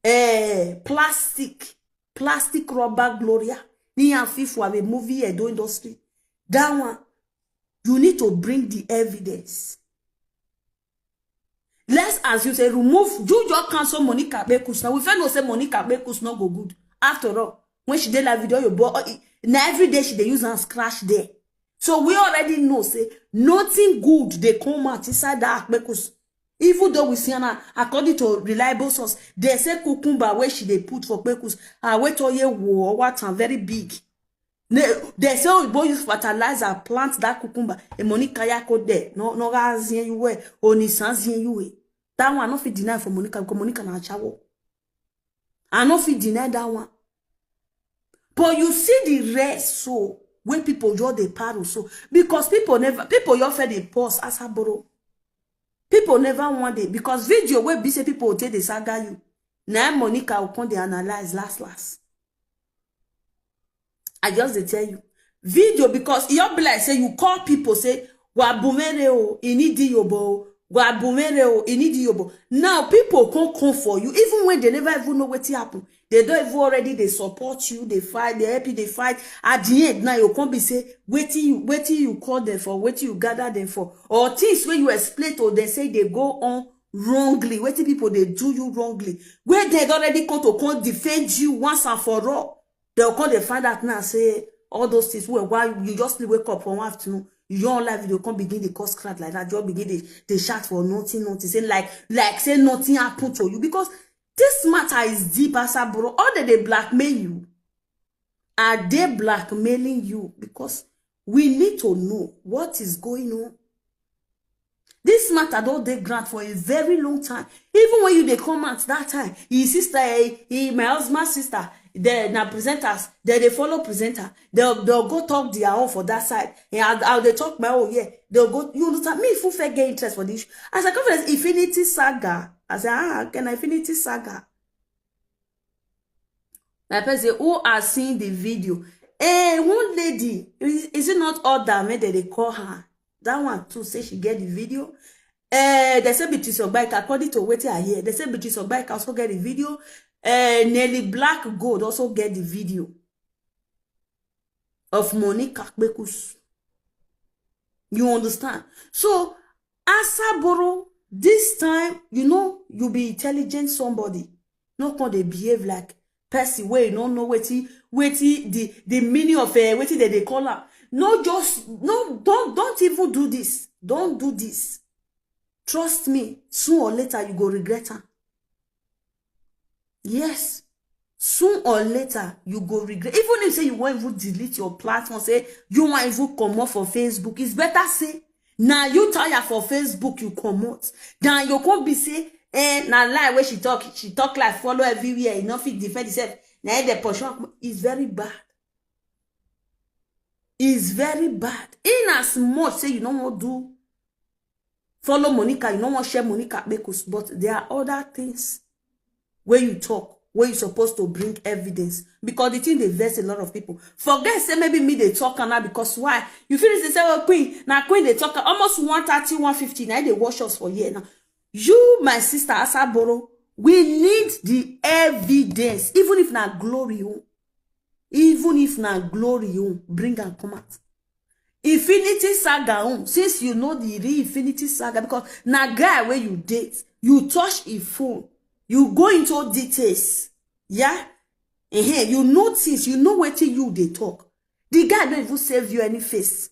eh, plastic, plastic rubber Gloria, ni and fifo have a movie Edo industry. That one, you need to bring the evidence. Let's, as you say, remove, you just cancel Monica Bekus. Now we first know say Monica Bekus no go good. After all, when she dey live video, you boy, na every day she dey use and scratch there. So we already know say nothing good dey come out inside that Bekus. Even though we see am, according to reliable source, they say cucumber where she dey put for Bekus, ah, wait all year war, what am very big. They, they say oyibo use fertilizer plant that cucumber. E Monica ya ko there. No, no ga zien you we. Oni san zien you we. That one no fit deny for Monica, because Monica na ashawo. I no fit deny that one. But you see the rest so, when people just dey paro so, because people never, people your fair dey pause as a borrow. People never want it, because video wey be say people take dey saga you. Na Monica will come dey analyze last last. I just dey tell you. Video, because e just be like say you call people say, "Wa bumere o, inidi yobo o, wa bumere o, inidi yobo." Now people come come for you, even when they never even know wetin happen. They don't even already dey support you, they fight, they help you, they fight. At the end, now you come be say, wetin you, wetin you call them for, wetin you gather them for, or things wey you explain to them say they go on wrongly, wetin people dey do you wrongly, wey they don already come to come defend you once and for all. They'll come dey find out now say all those things wey, why you just still wake up for one afternoon, your life you come begin dey cause crack like that, just begin dey, dey shout for nothing, nothing. Say like, like say nothing happened to you, because this matter is deep, as a bro. All they dey blackmail you, are they blackmailing you? Because we need to know what is going on. This matter don dey ground for a very long time. Even when you dey come out that time, his sister, eh, he, my husband's sister, they na presenters, they dey follow presenter. They'll, they'll go talk their own for that side. Eh, I'll, I'll dey talk my own, yeah. They'll go, you understand? Me, if you fair get interest for this issue. As I come for this Infinity Saga, I say, "Ah, can Infinity Saga?" My person, who are seeing the video? Eh, one lady, is, is it not all that men that they call her? That one too, say she get the video. Eh, they say Beatrice Ogbaika, according to wetin I hear, they say Beatrice Ogbaika also get the video. Eh, Nelly Black Gold also get the video of Monica Kpekus. You understand? So, Asaboro, this time, you know, you be intelligent somebody. No come dey behave like person wey no know wetin, wetin the, the meaning of, eh, wetin dem dey call am. No, just, no, don't, don't even do this. Don't do this. Trust me, soon or later you go regret am. Yes. Soon or later, you go regret. Even if say you wan even delete your platform, say you wan even comot for Facebook, it's better say na you tire for Facebook, you comot. Than you come be say, eh, na lie wey she talk, she talk like follow everywhere, e no fit defend herself. Na im dey pursue am. It's very bad. It's very bad. In as much say you no wan do, follow Monica, you no wan share Monica Kpekus, but there are other things wey you talk, wey you supposed to bring evidence, because the thing dey vex a lot of people. Forget say maybe me dey talk am now, because why? You feel say, "Oh, Queen, na Queen dey talk am." Almost one thirty, one fifty, na im dey watch us for here now. You, my sister Asaboro, we need the evidence, even if na glory, oh. Even if na glory, oh, bring am come out. Infinity Saga, oh, since you know the real Infinity Saga, because na guy wey you date, you touch his phone, you go into details, yeah? Ehen, you know things, you know wetin you dey talk. The guy no even save you any face.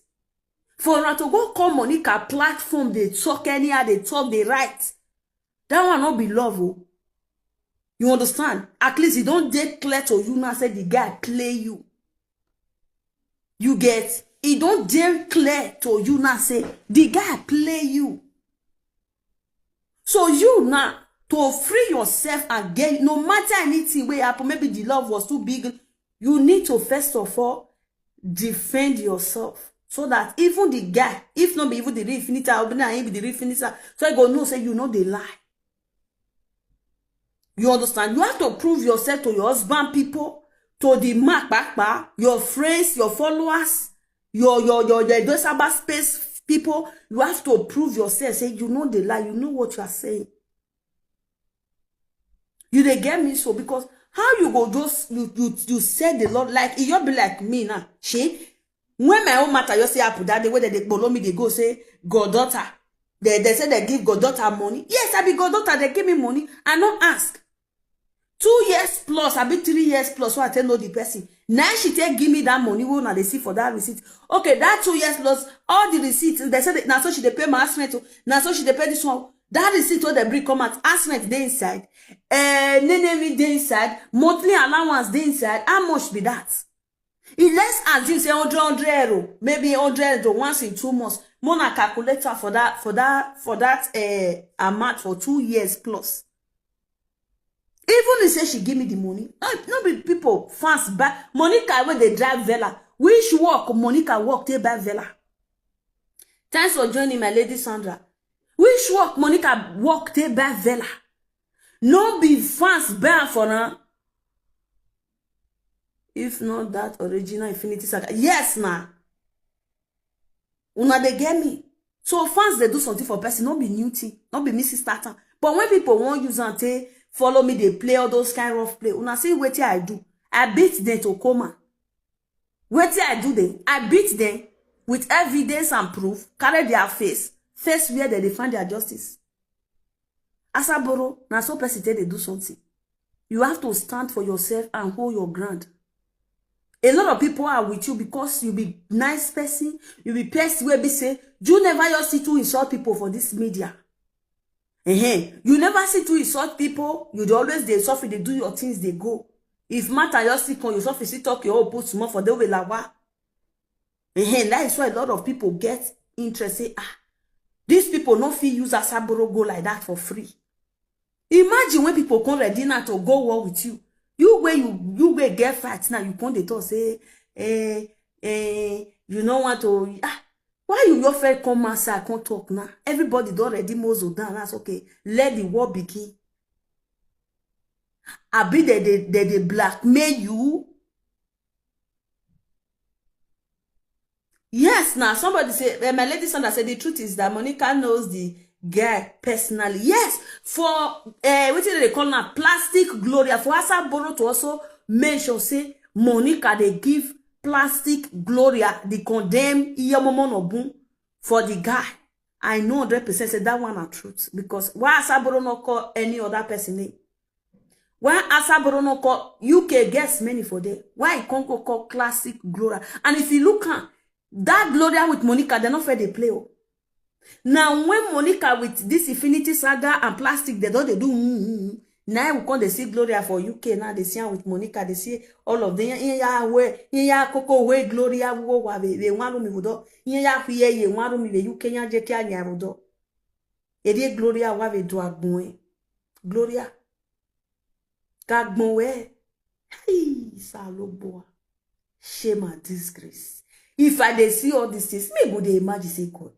For una to go call Monica platform, dey talk anyhow, dey talk, dey write. That one no be love o. You understand? At least e don dey clear to you now say the guy play you. You get? E don dey clear to you now say the guy play you. So you now, to free yourself and get, no matter anything wey happen, maybe the love was too big, you need to first of all defend yourself, so that even the guy, if not be even the real finisher, or na him be the real finisher, so he go know say you no dey lie. You understand? You have to prove yourself to your husband people, to the mark, your friends, your followers, your your your your Edo Saba space people. You have to prove yourself. Say you no dey lie. You know what you are saying. You dey get me? So because how you go just, you you you said the Lord, like, e just be like me now. Shey, when my own matter just say happen that day, wey dem dey kpolo me, dey go say goddaughter. They they say they give goddaughter money. Yes, I be goddaughter. They give me money. I no ask. Two years plus, I be three years plus, so I tell know the person. Now she take give me that money wey una dey see for that receipt. Okay, that two years plus, all the receipt, they say that, na so she dey pay my house rent o, na so she dey pay this one. That receipt wey dem bring come out, house rent dey inside, eh, nenemi dey inside, monthly allowance dey inside. How much be that? E, let's assume say hundred, hundred euro, maybe hundred euro once in two months. Make una calculate am for that, for that, for that, eh, amount for two years plus. Even if say she give me the money, no, no be people, fans buy. Monica wey dey drive Vella, which work Monica work take buy Vella? Thanks for joining, my lady Sandra. Which work Monica work take buy Vella? No be fans buy am for am. If not that original Infinity Saga, yes na. Una dey get me? So fans dey do something for person, no be new thing, no be me see start am. But when people wan use am take follow me, dey play all those kind rough play. Una see wetin I do? I beat them to coma. Wetin I do them? I beat them with evidence and proof. Carry their face, face where they dey find their justice. Asaboro, na so person take dey do something. You have to stand for yourself and hold your ground. A lot of people are with you because you be nice person, you be person wey be say you never just see to insult people for this media. Ehen, you never see to insult people, you dey always dey suffer, dey do your things, dey go. If matter just still come, you suffer, still talk your own, put small for the way lawa. Ehen, that is why a lot of people get interest, say, ah, these people no fit use Asaboro go like that for free. Imagine when people come ready now to go war with you. You wey you, you wey get fight now, you come dey talk say, eh, eh, you no want to, ah, why you your friend come outside, come talk now? Everybody don ready muzzle down. That's okay. Let the war begin. Abi they dey, they dey blackmail you? Yes, now somebody say, eh, my lady Sandra said the truth is that Monica knows the guy personally. Yes, for, eh, wetin they call now, plastic Gloria, for Asaboro to also mention say Monica dey give plastic Gloria, the condemn Iyemomo Nobun for the guy. I know hundred percent say that one na truth, because why Asaboro no call any other person name? Why Asaboro no call? U K gets many for there. Why e come go call classic Gloria? And if you look am, that Gloria with Monica, they no fair dey play o. Now when Monica with this Infinity Saga and plastic, they don dey do, mm, mm, mm. Now we come dey see Gloria for U K now. They see am with Monica. They see all of them. Iya ya we, iya koko we Gloria wo wa we we wan mi wudo. Iya ya ye wan mi we U K ya je ke anya wudo. Ede Gloria wa we do agbon e. Gloria. Gagbon we. Hey, Saloboa. Shame and disgrace. If I dey see all these things, me go dey imagine say, God,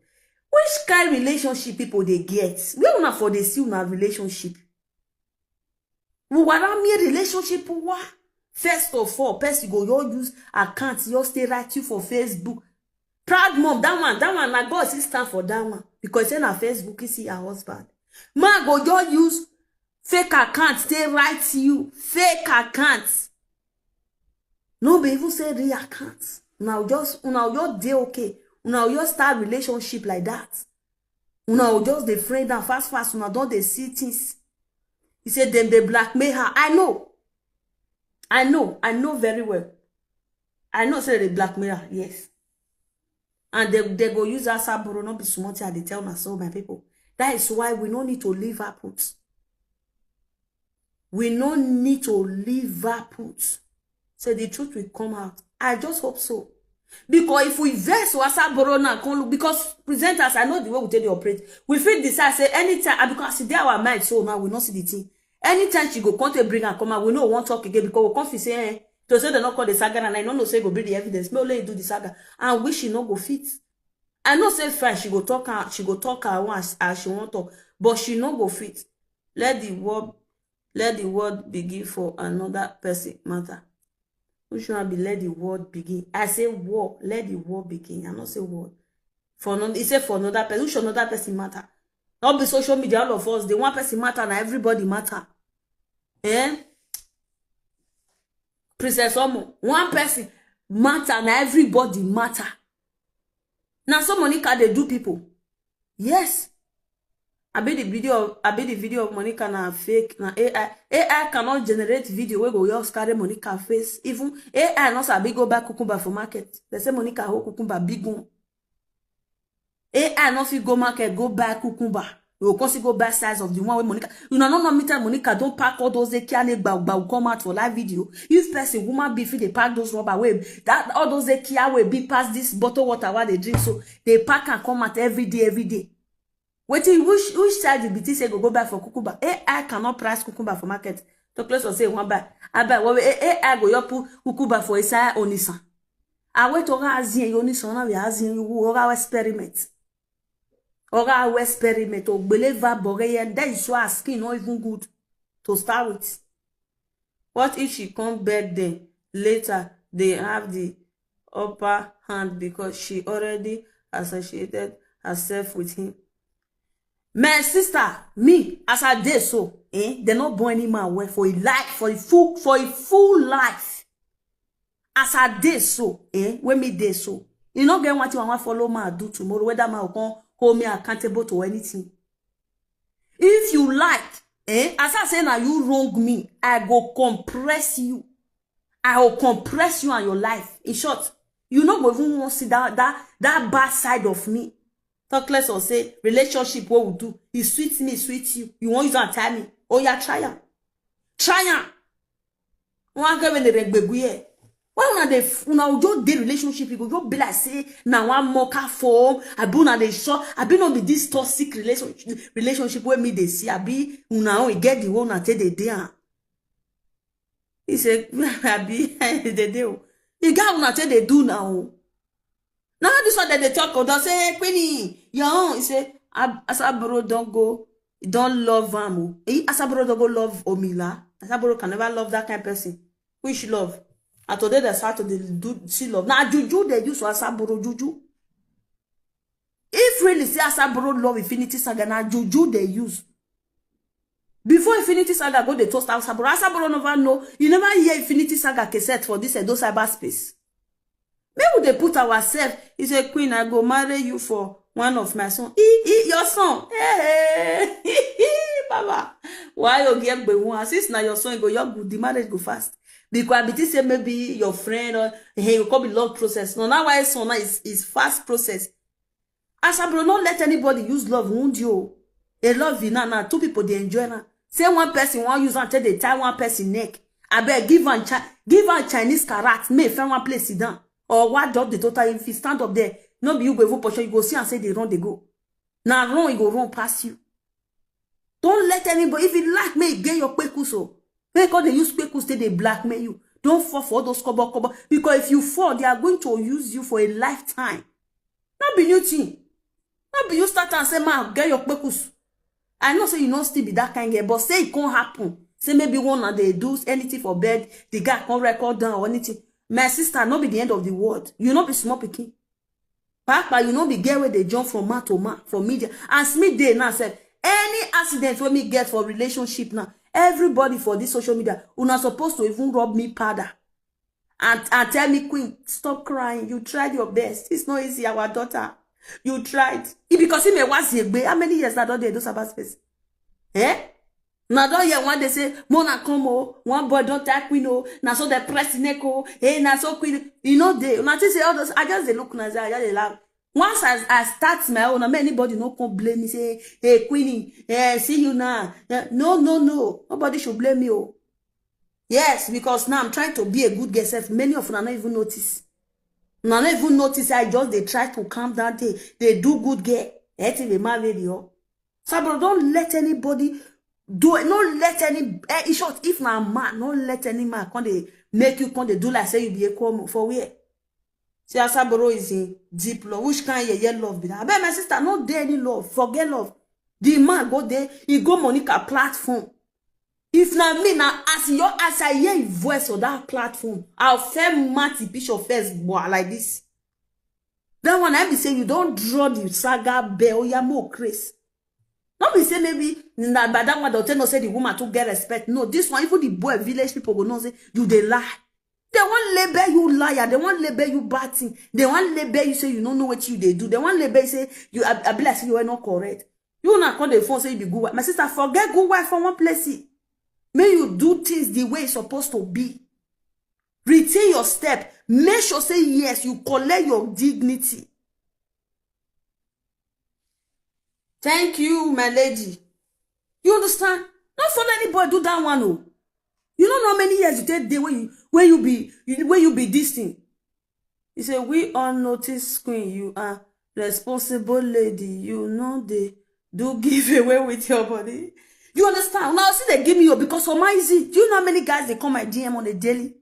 which kind relationship people dey get? Where una for dey see una relationship? Wara me relationship wa? First of all, person go your use account, your stay write you for Facebook. Proud mom, that one, that one, na God still stand for that one. Because say na Facebook, you see your husband. Man go just use fake account, stay write you. Fake account. No be even say real account. Una just, una just dey okay. Una just start relationship like that. Una just dey friend and fast fast. Una don dey see things. He said them dey blackmail her. I know. I know. I know very well. I know say they blackmail her. Yes. And they, they go use Asaboro, not be smart, I dey tell una so, my people. That is why we no need to leave her put. We no need to leave her put. So the truth will come out. I just hope so. Because if we vex Asaboro now, come look, because presenters, I know the way we take dey operate. We fit decide say anytime, ah, because e dey our mind, so now we no see the thing. Anytime she go come to bring and come out, we no wan talk again because we come feel say, eh, to say they no call the saga and I no know say e go be the evidence. May only do the saga and wish she no go fit. I know say fine, she go talk her, she go talk her one as, as she wan talk, but she no go fit. Let the world, let the world begin for another person matter. Which one be let the world begin? I say war, let the war begin. I no say world. For no, he say for another person. Which another person matter? Not be social media, all of us. The one person matter, na everybody matter. Eh? Princess Omo, one person matter, na everybody matter. Na so Monica dey do people. Yes. I be the video, I be the video of Monica na fake, na A I. A I cannot generate video wey go just carry Monica face. Even A I no sabi go buy cucumber for market. They say Monica hold cucumber big one. A I no fit go market, go buy cucumber. You go come see go buy size of the one wey Monica. You know, no, no, me tell Monica, don't pack all those Ekia ne gba, gba, come out for live video. If person, woman be fit dey pack those rubber wey, that, all those Ekia wey be pass this bottle water wey they drink, so they pack and come out every day, every day. Wetin, which, which side you be think say go, go buy for cucumber? A I cannot price cucumber for market. Talk less of say one buy. I buy, well, A I go your put cucumber for inside Onisa. I wait to Azion, Onisa, now we Azion, you go experiment. Oga we experiment, ogbele va bore, and that is why her skin not even good to start with. What if she come beg them later? They have the upper hand because she already associated herself with him. My sister, me, as I dey so, eh, they not born any man well for a life, for a full, for a full life. As I dey so, eh, when me dey so, you no get one thing I wan follow man do tomorrow, whether man go come hold me accountable to anything. If you like, eh, as I say now you wrong me, I go compress you. I go compress you and your life. In short, you no go even want see that, that, that bad side of me. Talk less of say relationship, what we do, it sweets me, sweets you. You want you to tell me, oh yeah, try am. Try am. One girl when they regbeguye. Why una dey f-, una go just dey relationship, you go just be like say na one mocha form. I be una dey sure, I be no be this toxic relationship, relationship where me they see. I be una own, e get the one una take dey dey am. He say, I be the day. The guy una take dey do now. Now this one that they talk, they say, "Hey, Queenie, your own." He say, "Ab-, Asaboro don't go, don't love am o." Eh, Asaboro don't go love Omila. Asaboro can never love that kind of person. Which love? And today they start to dey do see love. Now juju they use for Asaboro juju. If really say Asaboro love Infinity Saga, now juju they use. Before Infinity Saga go dey toast Asaboro, Asaboro never know. You never hear Infinity Saga cassette for this Edo cyberspace. Make we dey put ourselves. He say, "Queen, I go marry you for one of my son." E, e, your son. Hey, Baba. Why you get gbe one? Since na your son, you go your good. The marriage go fast. Because I be think say maybe your friend or, hey, you come be long process. No, now why son now is, is fast process. Asabro, not let anybody use love wound you. A love in now, now two people they enjoy now. Say one person want use and take they tie one person neck. I beg give one chi-, give one Chinese karat, may find one place sit down. Or what dog the total if you stand up there, no be you go even push, you go see and say they run, they go. Now run, you go run past you. Don't let anybody, if you like me, get your kpekus o. Make all they use kpekus till they blackmail you. Don't fall for all those kobo kobo. Because if you fall, they are going to use you for a lifetime. Not be new thing. Not be you start and say, "Man, get your kpekus." I know say you not still be that kind girl, but say it can't happen. Say maybe one and they do anything for bed, the guy can't record down or anything. My sister, not be the end of the world. You not be small picking. Papa, you know the girl where they jump from man to man for media. As me dey now, sef, any accident wey me get for relationship now, everybody for this social media, una supposed to even rub me powder and, and tell me, "Queen, stop crying. You tried your best. It's not easy, our daughter. You tried." It because he may was a, how many years that don't they do Sabbath space? Eh? Now don't hear one they say, "Mona come o, one boy don't tie Queen o, now so the press neck o, hey, now so Queen." You know they, now say all those, I just they look now, I just they laugh. Once I, I start my own, I mean, anybody no come blame me, say, "Hey, Queenie, eh, see you now." Eh, no, no, no. Nobody should blame me. Oh. Yes, because now I'm trying to be a good girl. Sef. Many of them not even notice. Una no even notice. I just they try to calm down. They, they do good girl. Everything they marry you. Sabro, don't let anybody do it. Don't let any, eh, in short, if na man, don't let any man come they make you come they do like say you be a come for where. See, Asaboro is in deep love. Which kind of yeye love be that? I bet my sister, no dey any love. Forget love. The man go there, he go Monica platform. If na me, na as your as I hear his voice on that platform, I'll fair match the picture first, boy, like this. That one, I be say you don't draw the saga bell, oh, yeah, more Chris. Not be say maybe na by that one they'll tell us say the woman to get respect. No, this one, even the boy village people go know say you they lie. They won't label you liar. They won't label you bad thing. They won't label you say you don't know what you they do. They won't label you say you, I, I be like say you are not correct. You not call the phone say you be good wife. My sister, forget good wife for one place. May you do things the way it's supposed to be. Retain your step. Make sure say yes, you collect your dignity. Thank you, my lady. You understand? Not follow anybody do that one. Oh. You don't know how many years you take day where you where you be you, where you be this thing. He said, "We all notice, Queen, you are responsible lady. You know they do give away with your body." You understand? Now see they give me you because of my easy. Do you know how many guys they call my D M on a daily?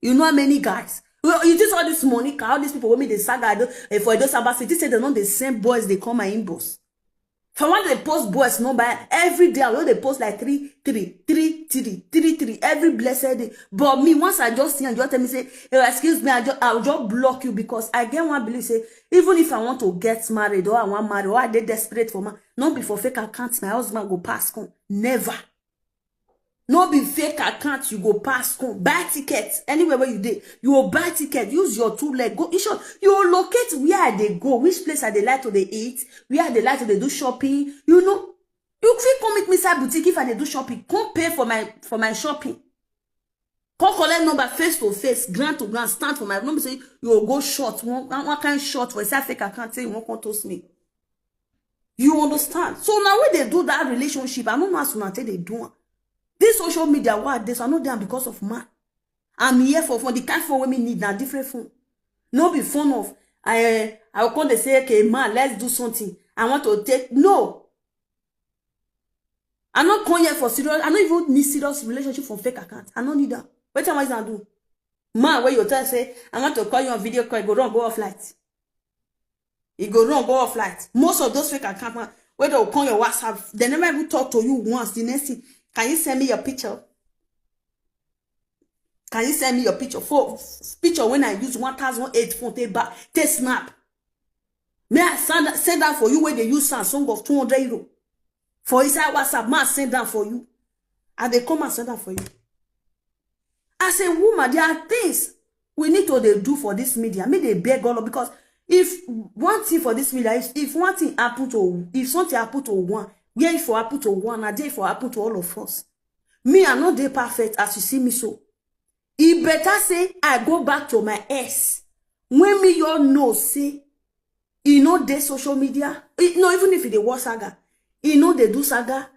You know how many guys? Well, you just all this money, all these people with me, they saga, I don't- eh, for those Sabbath, they say they know the same boys they call my inbox. For one, they post boys number every day. I know they post like three, three, three, three, three, three every blessed day. But me, once I just see and you tell me say, "Hey, excuse me, I just, I'll just block you," because I get one belief say even if I want to get married or I want married or I dey desperate for man, not be for fake account, my husband go pass come. Never. No be fake account you go pass come. Buy ticket anywhere where you dey. You will buy ticket. Use your two leg. Go in short. You will locate where I dey go, which place I dey like to dey eat, where I dey like to dey do shopping. You know, you fit come meet me inside boutique if I dey do shopping. Come pay for my for my shopping. Come collect number face to face, ground to ground, stand for my number. Say you will go short. One, one kind short for inside fake account. Say you won't come toast me. You understand? So now when they do that relationship, I don't know as soon as they do one. This social media, what this, I know them because of man. I'm here for fun. The kind of fun women need now different fun. No be fun of I I will come they say, "Okay, man, let's do something. I want to take no." I not come here for serious. I don't even need serious relationship from fake account. I don't need that. What am I gonna do? Man, where you tell say, "I want to call you on video call," go run, go off light. It go run, go off light. Most of those fake account man, where they'll call your WhatsApp, they never even talk to you once. The next thing, "Can you send me your picture? Can you send me your picture?" For picture when I use one thousand eight phone, take back, take snap. May I send, send that for you where they use Samsung of two hundred euro? For inside WhatsApp, man, send that for you. And they come and send that for you. As a woman, there are things we need to they do for this media. Me they beg all of because if one thing for this media, if, if one thing happen to if something happen to one, where if for happen to one, I dare for happen to all of us. Me, I not they perfect as you see me so. It better say I go back to my ex. When me your know say, he know they social media. He, no, even if he dey watch saga, he know they do saga.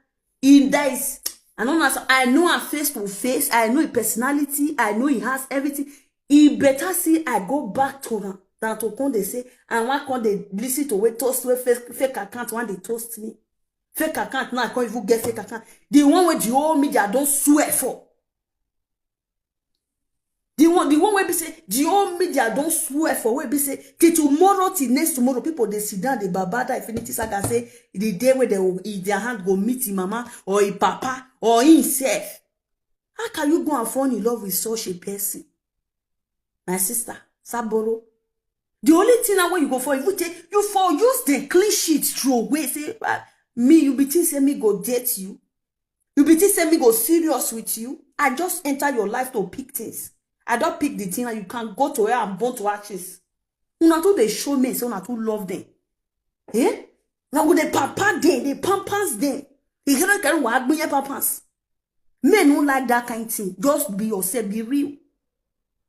He dies. I don't know. I know her face to face. I know his personality. I know he has everything. He better see I go back to her than to come they say, and why can't they listen to wait toast with fake, fake account when they toast me? Fake account now, I can't even get fake account. The one with the whole media don't swear for. The one, the one wey be say the whole media don't swear for, wey be say till tomorrow, till next tomorrow, people they sit down, they babada Infinity Saga say the day where they will, if their hand go meet him mama or him papa or himself. How can you go and fall in love with such a person? My sister, Saboro. The only thing now where you go for, if you take you for use the clean sheet throw away, say, "Ah, me, you be think say me go date you. You be think say me go serious with you. I just enter your life to pick things. I don't pick the thing and you can go to her and burn to ashes." Una too they show me, so una too love them. Eh? Now with the papa them, the pampers them. You cannot carry what bring your pampers. Men don't like that kind of thing. Just be yourself, be real.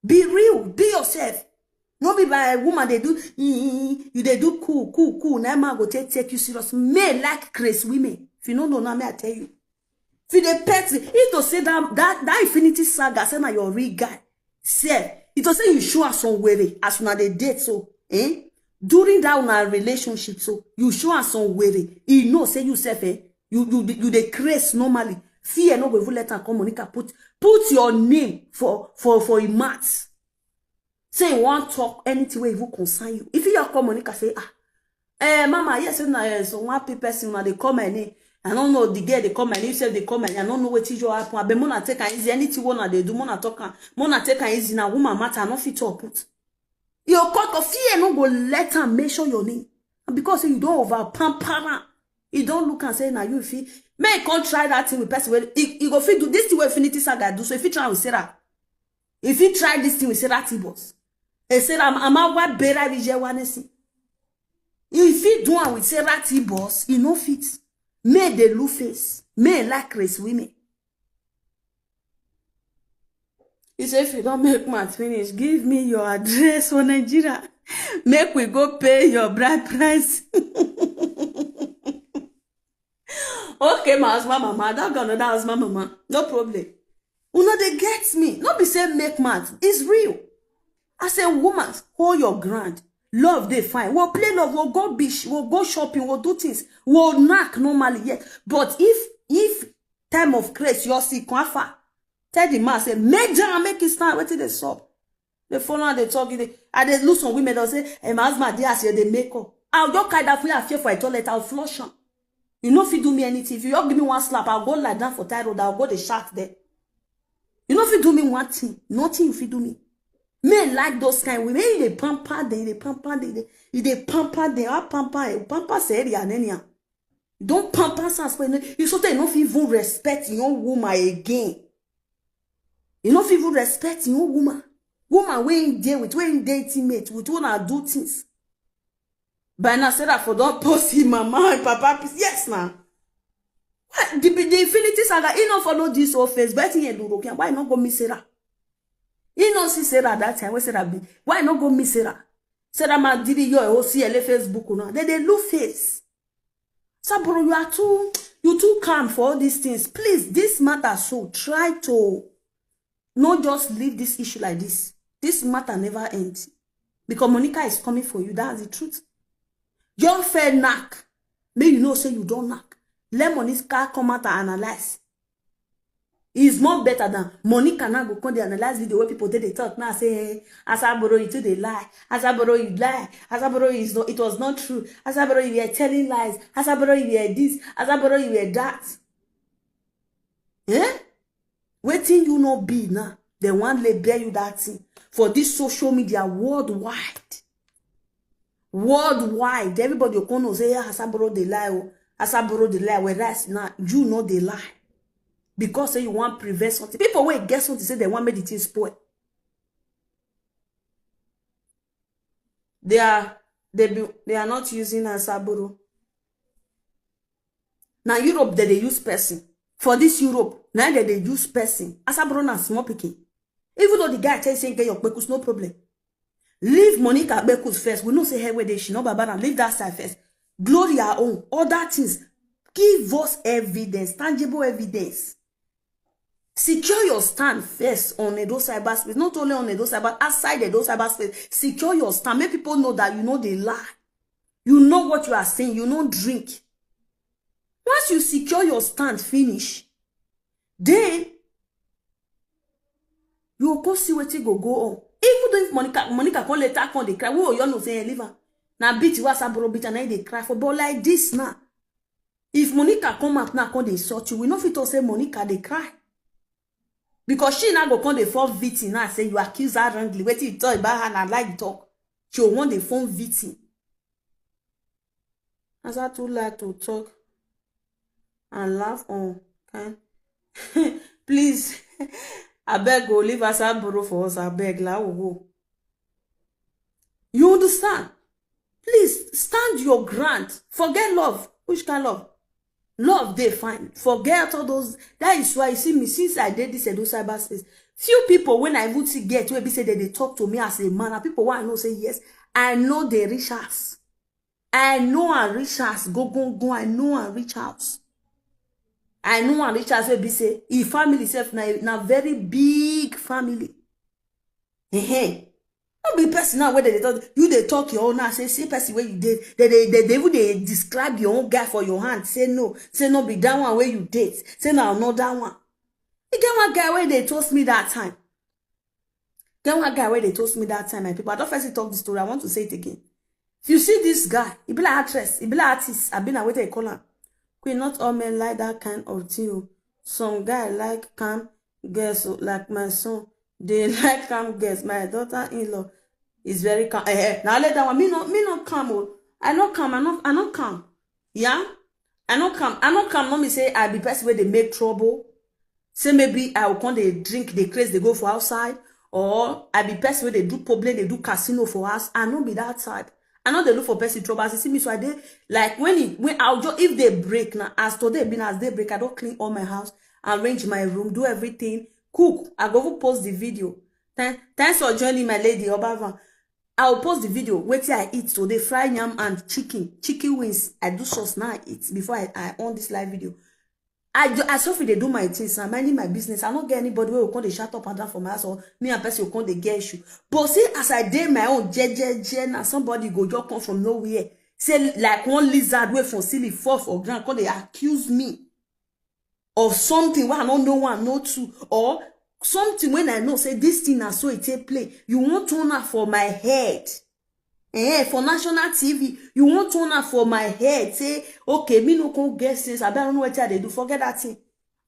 Be real, be yourself. No be by a woman dey do, you dey do cool, cool, cool. Na man go take take you serious. Me like craze women. If you no know, now me I tell you. If you dey pet, if to say that that that Infinity Saga say na your real guy, sef, if to say you show am some were as una dey date so, eh? During that una relationship so, you show am some were, he know say you sef, eh? You you you dey craze normally. Fear no go even let am come. Monica, put put your name for for for him mouth. Say you wan talk anything wey even concern you. If you call Monica, say, ah, eh, mama, yes, na eh, so one pe- person una dey call my name. I don't know the girl dey call my name, say dey call my name. I don't know wetin just happen. Abeg, mona take am easy. Anything wey una dey do, mona talk am. Mona take am easy. Na woman matter, I no fit talk put. You call to fear no go let am mention your name. And because say you don over pamper am, he don look and say na you fit. Make come try that thing with person wey he, he go fit do this thing wey Infinity Saga do. So if you try with Sarah, if you try this thing with Sarah T-Boss, e say am am wa bera bi je wa nesi. If you do am with Sarah T-Boss, he no fit. May dey look face, may like race women. He say if you don make mouth finish, give me your address for Nigeria. Make we go pay your bride price. Okay, my husband, mama, that gone, that husband, mama, no problem. Una dey get me. No be say make mad. It's real. As a woman, hold your ground. Love dey fine. We'll play love. We'll go beach. We'll go shopping. We'll do things. We'll knack normally yet. But if if time of craze, you see, come far. Tell the man say, major and make it stand. Wetin dey sup? The phone and they talk. They, I dey lose some women. They'll say, hey, my husband, dey as you dey make up. I'll just carry that for you. I fear for a toilet. I'll flush am. You no fit do me anything. If you just give me one slap, I'll go lie down for tie road. I'll go the shark there. You no fit do me one thing. Nothing you fit do me. Men like those kind women. You dey pamper them, you dey pamper them, you dey, you dey pamper them. I pamper, I pamper say area and anyhow. Don't pamper us when you so tey you no fit even respect your woman again. You no fit even respect your woman. Woman wey him dey with, wey him dey intimate with, wey una do things. By now, Sarah for don post him mama and papa piece. Yes, na. Why the, the Infinity Saga? He no follow this whole face, but he do rokia. Why no go meet Sarah? He no see Sarah that time. Where Sarah be? Why no go meet Sarah? Sarah ma did your whole C L A Facebook now. They dey look face. Saburo, you are too you too calm for all these things. Please, this matter so try to not just leave this issue like this. This matter never ends because Monica is coming for you. That's the truth. Your fair knack, may you know say you don't knack. Let Monica come out and analyze. It's more better than Monica now go come dey analyze video where people dey dey talk now say, hey, Asaboro, you too dey lie. Asaboro, you lie. Asaboro, is not, it was not true. Asaboro, you were telling lies. Asaboro, you were this. Asaboro, you were that. Eh? Wetin you no be now? They wan label you that thing for this social media worldwide. Worldwide, everybody go come know say, yeah, Asaboro dey lie. Oh, Asaboro dey lie. Whereas now you no dey lie because say you wan prevent something. People wey get something say they wan make the thing spoil. They are they be, they are not using Asaboro. Now Europe they dey use person. For this Europe, now they dey use person. Asaboro na small pikin. Even though the guy tell you say get your kpekus, no problem. Leave Monica kpekus first. We know say her wey dey she no baba na leave that side first. Gloria own, other things. Give us evidence, tangible evidence. Secure your stand first on Edo cyberspace. Not only on Edo cyber, outside Edo cyberspace. Secure your stand. Make people know that you know they lie. You know what you are saying. You no drink. Once you secure your stand, finish. Then you go see wetin go go on. Even though if Monica, Monica come later come dey cry, we you know say leave her. Na beat you Asaboro beat and I dey cry for. But like this now, if Monica come out now come dey insult you, we no fit talk say Monica dey cry. Because she now go come dey fall victim now say you accuse her wrongly. Wetin you talk about her na like talk. She wan dey fall victim. As I too like to talk and laugh on kind. Please, I beg go leave us and borrow for us. I beg la go. You understand? Please stand your ground. Forget love. Which kind love? Love dey fine. Forget all those. That is why you see me since I did this Edo cyberspace. Few people when I even see get wey be say dem dey talk to me as a man, na people wey I know say yes, I know dem reach house. I know am reach house, go go go, I know am reach house. I know am reach house wey be say e family sef na, na very big family. Ehen. No be person now wey dem dey talk, you dey talk your own now, say see person wey you date, dem dey, dem dey even dey describe your own guy for your hand, say no, say no be that one wey you date, say na another one. E get one guy wey dey toast me that time. Get one guy wey dey toast me that time, my people. I don first talk the story, I want to say it again. If you see this guy, e be like actress, e be like artist, abi na wetin dem call am. Queen, not all men like that kind of thing o. Some guy like calm girls o, like my son. They like calm girls. My daughter-in-law is very calm. Eh, eh, na only that one. Me no, me no calm o. I no calm, I no, I no calm. Yeah? I no calm. I no calm, no mean say I be person wey dey make trouble. Say maybe I go come dey drink, dey craze, dey go for outside, or I be person wey dey do problem, dey do casino for house. I no be that type. I no dey look for person trouble. As you see me, so I dey like when e, when I just, if dem break now, as today be na, as day break, I don clean all my house, arrange my room, do everything, cook. I go even post the video. Thank, thanks for joining, my lady Obavan. I will post the video wetin I eat today, fry yam and chicken, chicken wings. I do sauce now, I eat before I, I on this live video. I ju-, I suffer dey do my things, I'm minding my business. I no get anybody wey go come dey shout up and down for my house, or me and person go come dey get issue. But see, as I dey my own jejeje, na somebody go just come from nowhere, say like one lizard wey from ceiling fall for ground, come dey accuse me of something wey I no know one, no two, or something when I know say this thing na so e take play. You wan turn am for my head. Eh, for national T V, you wan turn am for my head. Say, okay, me no come get sense. Abi I no know wetin I dey do. Forget that thing.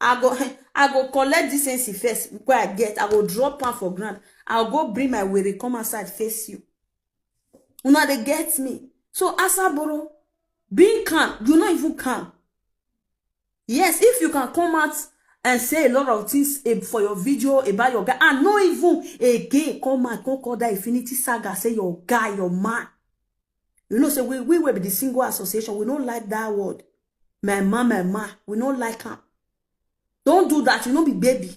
I go, I go collect this sense first. Wey I get, I go drop am for ground. I go bring my were come outside face you. Una dey get me. So Asaboro, being calm, you no even calm. Yes, if you can come out and say a lot of things, eh, for your video about your guy, and no even again come out, come call that Infinity Saga, say your guy, your man. You know, say we, we will be the single association. We don't like that word. My man, my man. We don't like am. Don't do that. You no be baby.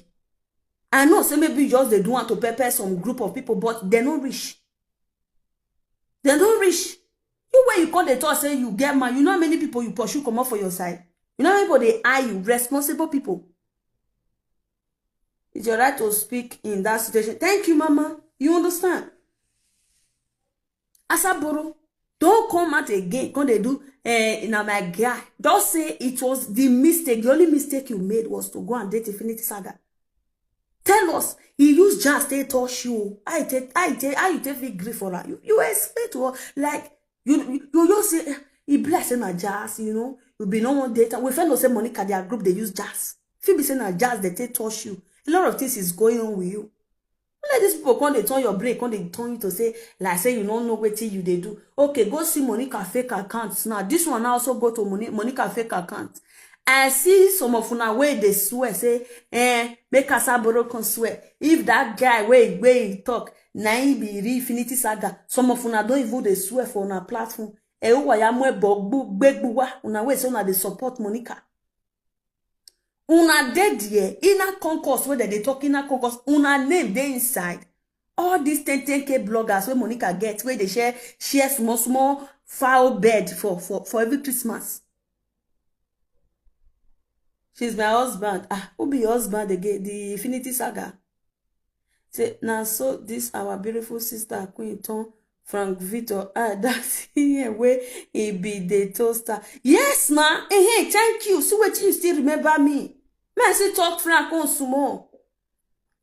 I know, say maybe you just dey do am to pepper some group of people, but dem no reach. Dem no reach. You wey you come dey talk say you get man, you know how many people you pursue comot for your side? You know how many people dey eye you? Responsible people. It's your right to speak in that situation. Thank you, Mama. You understand? Asaboro, don't come out again. Come dey do, eh, na my guy. Just say it was the mistake. The only mistake you made was to go and date Infinity Saga. Tell us, he use jazz take touch you. I take, I take, how you take fit gree for am? You, you explain to us, like, you, you, you just say, eh, e be like say na jazz, you know. You be no one date. We first know say Monica, their group, dey use jazz. Fit be say na jazz dey take touch you. A lot of things is going on with you. Let these people come dey turn your brain, come dey turn you to say, like say you no know wetin you dey do. Okay, go see Monica fake account now. This one now also go to Moni-, Monica fake account. I see some of una wey dey swear say, eh, make Asaboro come swear. If that guy wey, wey he talk, na him be real Infinity Saga. Some of una don even dey swear for una platform. Eh, who waya mo ebo gbu-, gbegbu wa. Una wey say una dey support Monica. Una dey there, inner concourse wey dem dey talk, inner concourse, una name dey inside. All these ten, ten K bloggers wey Monica get, wey dey share, share small, small fowl bed for, for, for every Christmas. She's my husband. Ah, who be your husband again? The Infinity Saga. Say, na so this our beautiful sister Queen turn Frank Victor. Ah, that's here wey he be the toaster. Yes, na. Eh, eh, thank you. So wetin you still remember me? Me, I still talk Frank on small.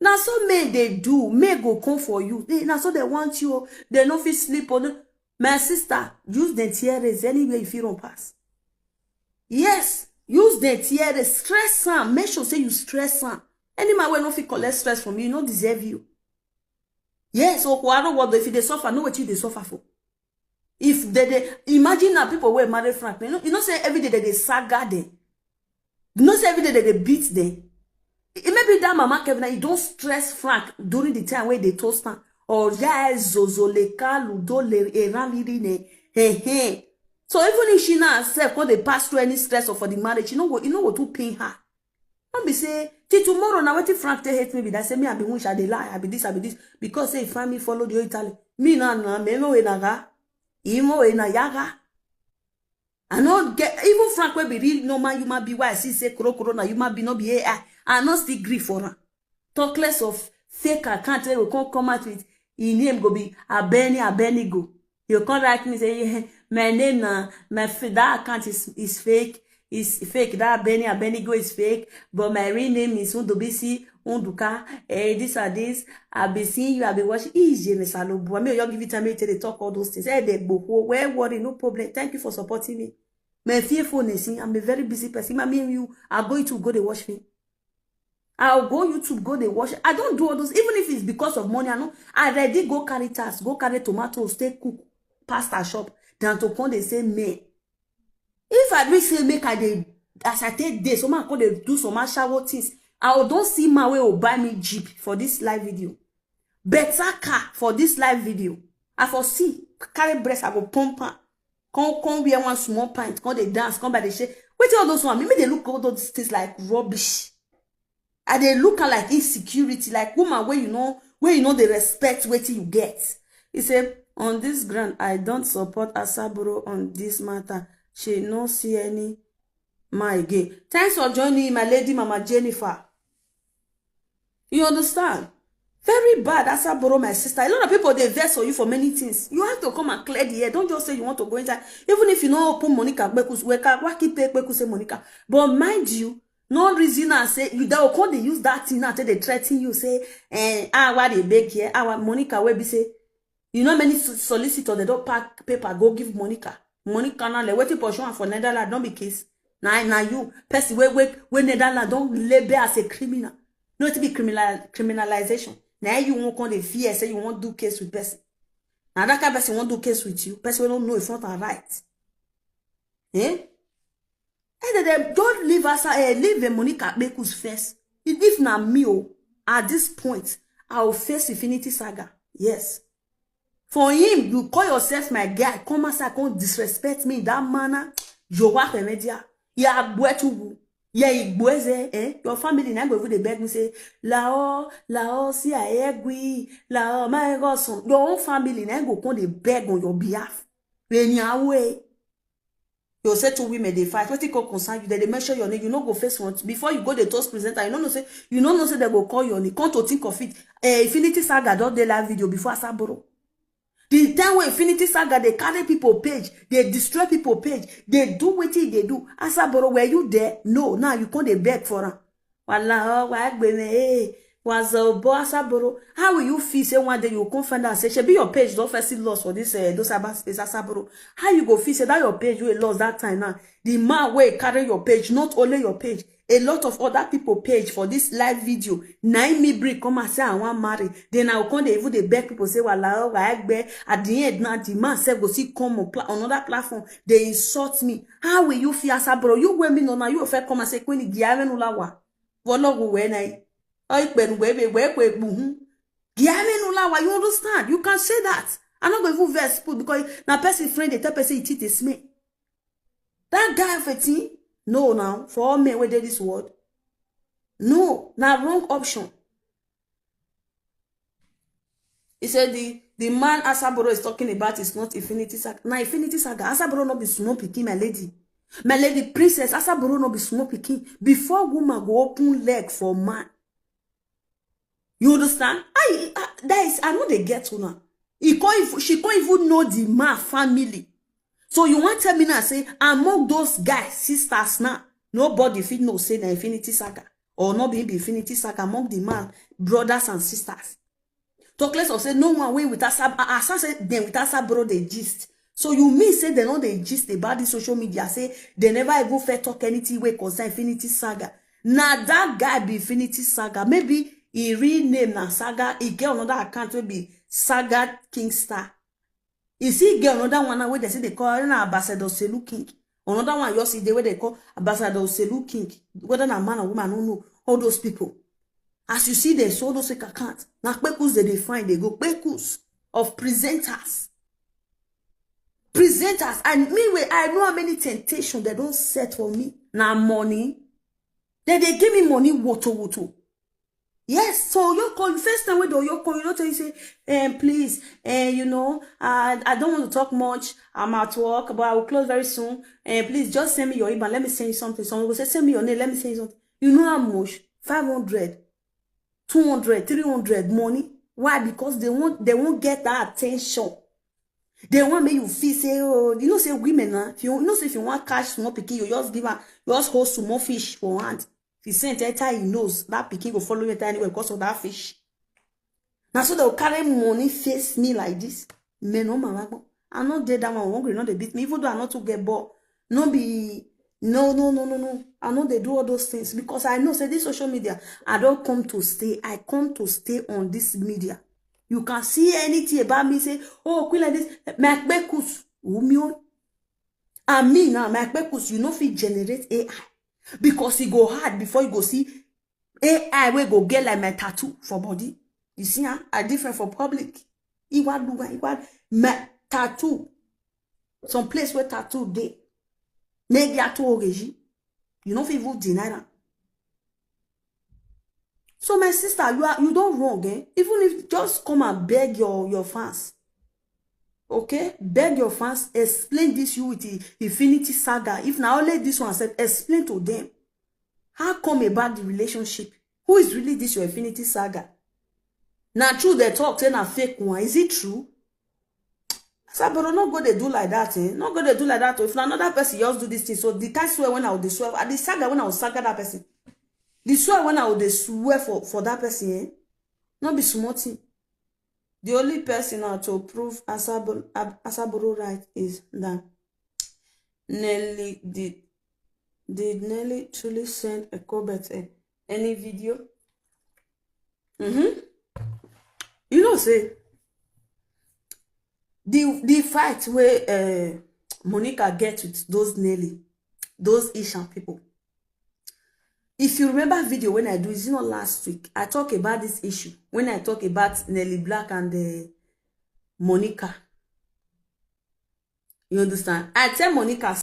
Na so men dey do. Men go come for you. They, na so they want you. They no fit sleep on. My sister, use the tear raise anywhere you fit run pass. Yes, use the tear raise. Stress am. Make sure say you stress am. Any man wey no fit collect stress from you, e no deserve you. Yes, Okwaro World, if you dey suffer, know wetin you dey suffer for. If they dey, imagine now people wey marry Frank, you know, you know say every day they dey saga them. You know say every day they dey beat them. It may be that Mama Kevin, you don't stress Frank during the time wey they toast am. Or guys, Zozo, Leka, Ludo, Le, Eran, Liri, ne. Hey, hey. So even if she now herself come dey pass through any stress or for the marriage, you know what, you know what to pain her. No be say till tomorrow na wetin Frank take hate me be that, say me I be winch, I dey lie, I be this, I be this. Because say if Frank me follow the whole Italy, me na na me no we na ga, imo we na yaga. I no get, even Frank wey be real normal human being, why I see say koro koro na human being, no be A I. I no still gree for am. Talk less of fake account wey go come come out with him name go be Abeni Abenigo. You come write me say, "Eh, my name na, my f- that account is is fake, is fake. That Abeni Abenigo is fake, but my real name is Undubisi Unduka. Eh, this and this. I be seeing you, I be watching." Ije me salobu. I mean, you give it time to dey talk all those things. Eh, they go where worry, no problem. Thank you for supporting me. My fearfulness, I'm a very busy person. I mean, you are going to go dey watch me. I'll go YouTube, go dey watch. I don't do all those, even if it's because of money. I know I ready go carry tax, go carry tomatoes, take cook pasta shop, than to come dey say me. If I be say make I dey, as I take dey, so man come dey do some ashawo things. I don't see my way will buy me jeep for this live video. Better car for this live video. I for see carry breast, I go pump am. Come come wear one small pant, come dey dance, come by the shade. Wetin all those one? Me, me dey look all those things like rubbish. I dey look am like insecurity, like woman wey you know, wey you know dey respect wetin you get. He say, on this ground, I don't support Asaburo on this matter. She no see any ma again. Thanks for joining, my lady Mama Jennifer. You understand? Very bad, Asaboro, my sister. A lot of people dey vex for you for many things. You have to come and clear the air. Don't just say you want to go inside. Even if you no open Monica Kpekus, we can why keep Kpekus say Monica. But mind you, no reason and say you that will come dey use that thing now till they threaten you. Say, eh, ah, why they beg here? Ah, why Monica will be say, you know many so- solicitor they don't pack paper go give Monica. Monica now like wetin pursue am for Netherlands, don't be case. Na na you person wey wey wey Netherlands don label as a criminal. No, it be criminal criminalization. Na you won't come dey fear say you won't do case with person. Na that kind person won't do case with you. Person wey don't know in front and right. Eh? And then don't leave us. Eh, leave the Monica Bekus first. If if na me, oh, at this point, I will face Infinity Saga. Yes. For him, you call yourself my guy, come outside, come disrespect me in that manner. You work a media. You are going to, yeah, Igboeze, eh? Your family now go even dey beg me say, "Lao, Lao, see I agree, Lao, my God, son." Your own family now go come dey beg on your behalf. When you are away, you say two women dey fight. Wetin come concern you? Dem dey mention your name. You no go face one before you go dey toast presenter. You no know say you no know say dem go call your name. Come to think of it, eh, Infinity Saga don dey live video before Asaboro. The time wey Infinity Saga dey carry people page, dey destroy people page, dey do wetin e dey do. Asaboro, were you there? No. Now you come dey beg for am. Wala o, wa gbe me, eh. Wazo bo Asaboro. How will you feel say one day you come find out say shebi your page don first loss for this, eh, those Asaboro? How you go feel say that your page wey lost that time now? The man wey carry your page, not only your page, a lot of other people page for this live video. Na him me bring come and say I wan marry. Then I go come dey even dey beg people say wala o, wa gbe. At the end now, the man sef go still come on pla- another platform. They insult me. How will you feel, Asaboro? You wey me no now, you fit come and say, "Queen, giavenula wa." Vologu we na. Oi penu we we we we buhu. Giavenula wa, you understand? You can say that. I no go even vex put because na person friend dey tell person it is me. That guy of a thing, no now, for all men wey dey this world. No, na wrong option. He said the the man Asaboro is talking about is not Infinity Saga. Na Infinity Saga. Asaboro no be small pikin, my lady. My lady princess, Asaboro no be small pikin. Before woman go open leg for man. You understand? I, I that is I know they get una. He can't even, she can't even know the man family. So you want tell me now say among those guys, sisters now, nobody fit know say na Infinity Saga or not be Infinity Saga among the man brothers and sisters. Talk less of say no one way with Asab. As I say them with Asaboro they gist. So you mean say they no dey gist about this social media? Say they never even fair talk anything wey concern Infinity Saga. Na that guy be Infinity Saga. Maybe he real name na Saga. He get another account wey be Saga King Star. He see get another one now wey they say they call na Ambassador Selu King. Another one you see dey wey they call Ambassador Selu King. Whether na man or woman, I don't know. All those people. As you see, they sold those fake accounts. Na kpekus they dey find, they go kpekus of presenters. Presenters, and meanwhile, I know how many temptation they don't set for me. Na money. Then they give me money, woto woto. Yes, so you call first time with your call, you don't tell you say, um, please, and you know, I, I don't want to talk much. I'm at work, but I will close very soon. And please just send me your email. Let me send you something. Someone will say, send me your name. Let me send you something. You know how much? Five hundred, two hundred, three hundred money. Why? Because they won't, they won't get that attention. They want make you feel say, oh, you know say women now. If you, you know say if you want catch small pikin, you just give her, you just hold small fish for hand. If you send enter your nose, that pikin go follow you enter anywhere because of that fish. Now so they'll carry money face me like this. Men, oh my God. I not dead that one. Hungry, not they beat me. Even though I not to get ball. No be, no, no, no, no, no. I know they do all those things because I know say this social media, I don't come to stay. I come to stay on this media. You can see anything about me, say, oh, queen like this. My kpekus, umio. And me now, my kpekus, you know, fit generate A I. Because it go hard before you go see A I wey go get like my tattoo for body. You see, huh? I different for public. Iwa duga, iwa, my tattoo. Some place where tattoo dey. Maybe I told you. You know, people deny that. So my sister, you are, you don't wrong, eh? Even if, just come and beg your, your fans. Okay? Beg your fans, explain this you with the Infinity Saga. If now only this one said, explain to them. How come about the relationship? Who is really this your Infinity Saga? Now true they talk, say na fake one. Is it true? Asaboro, no go dey do like that, eh? No go dey do like that. Oh. If na another person just do this thing, so the kind swear when I would swear, at the saga when I would saga that person, the swear when I would swear for, for that person, eh? Not be small thing. The only person now to prove Asaboro, Ab-, Asaboro right is that Nelly did, did Nelly truly send a comment, eh? Any video? Mm-hmm. You know, say, the, the fight where, uh, Monica get with those Nelly, those Ishan people. If you remember video when I do, is it not last week? I talk about this issue when I talk about Nelly Black and, uh, Monica. You understand? I tell Monica,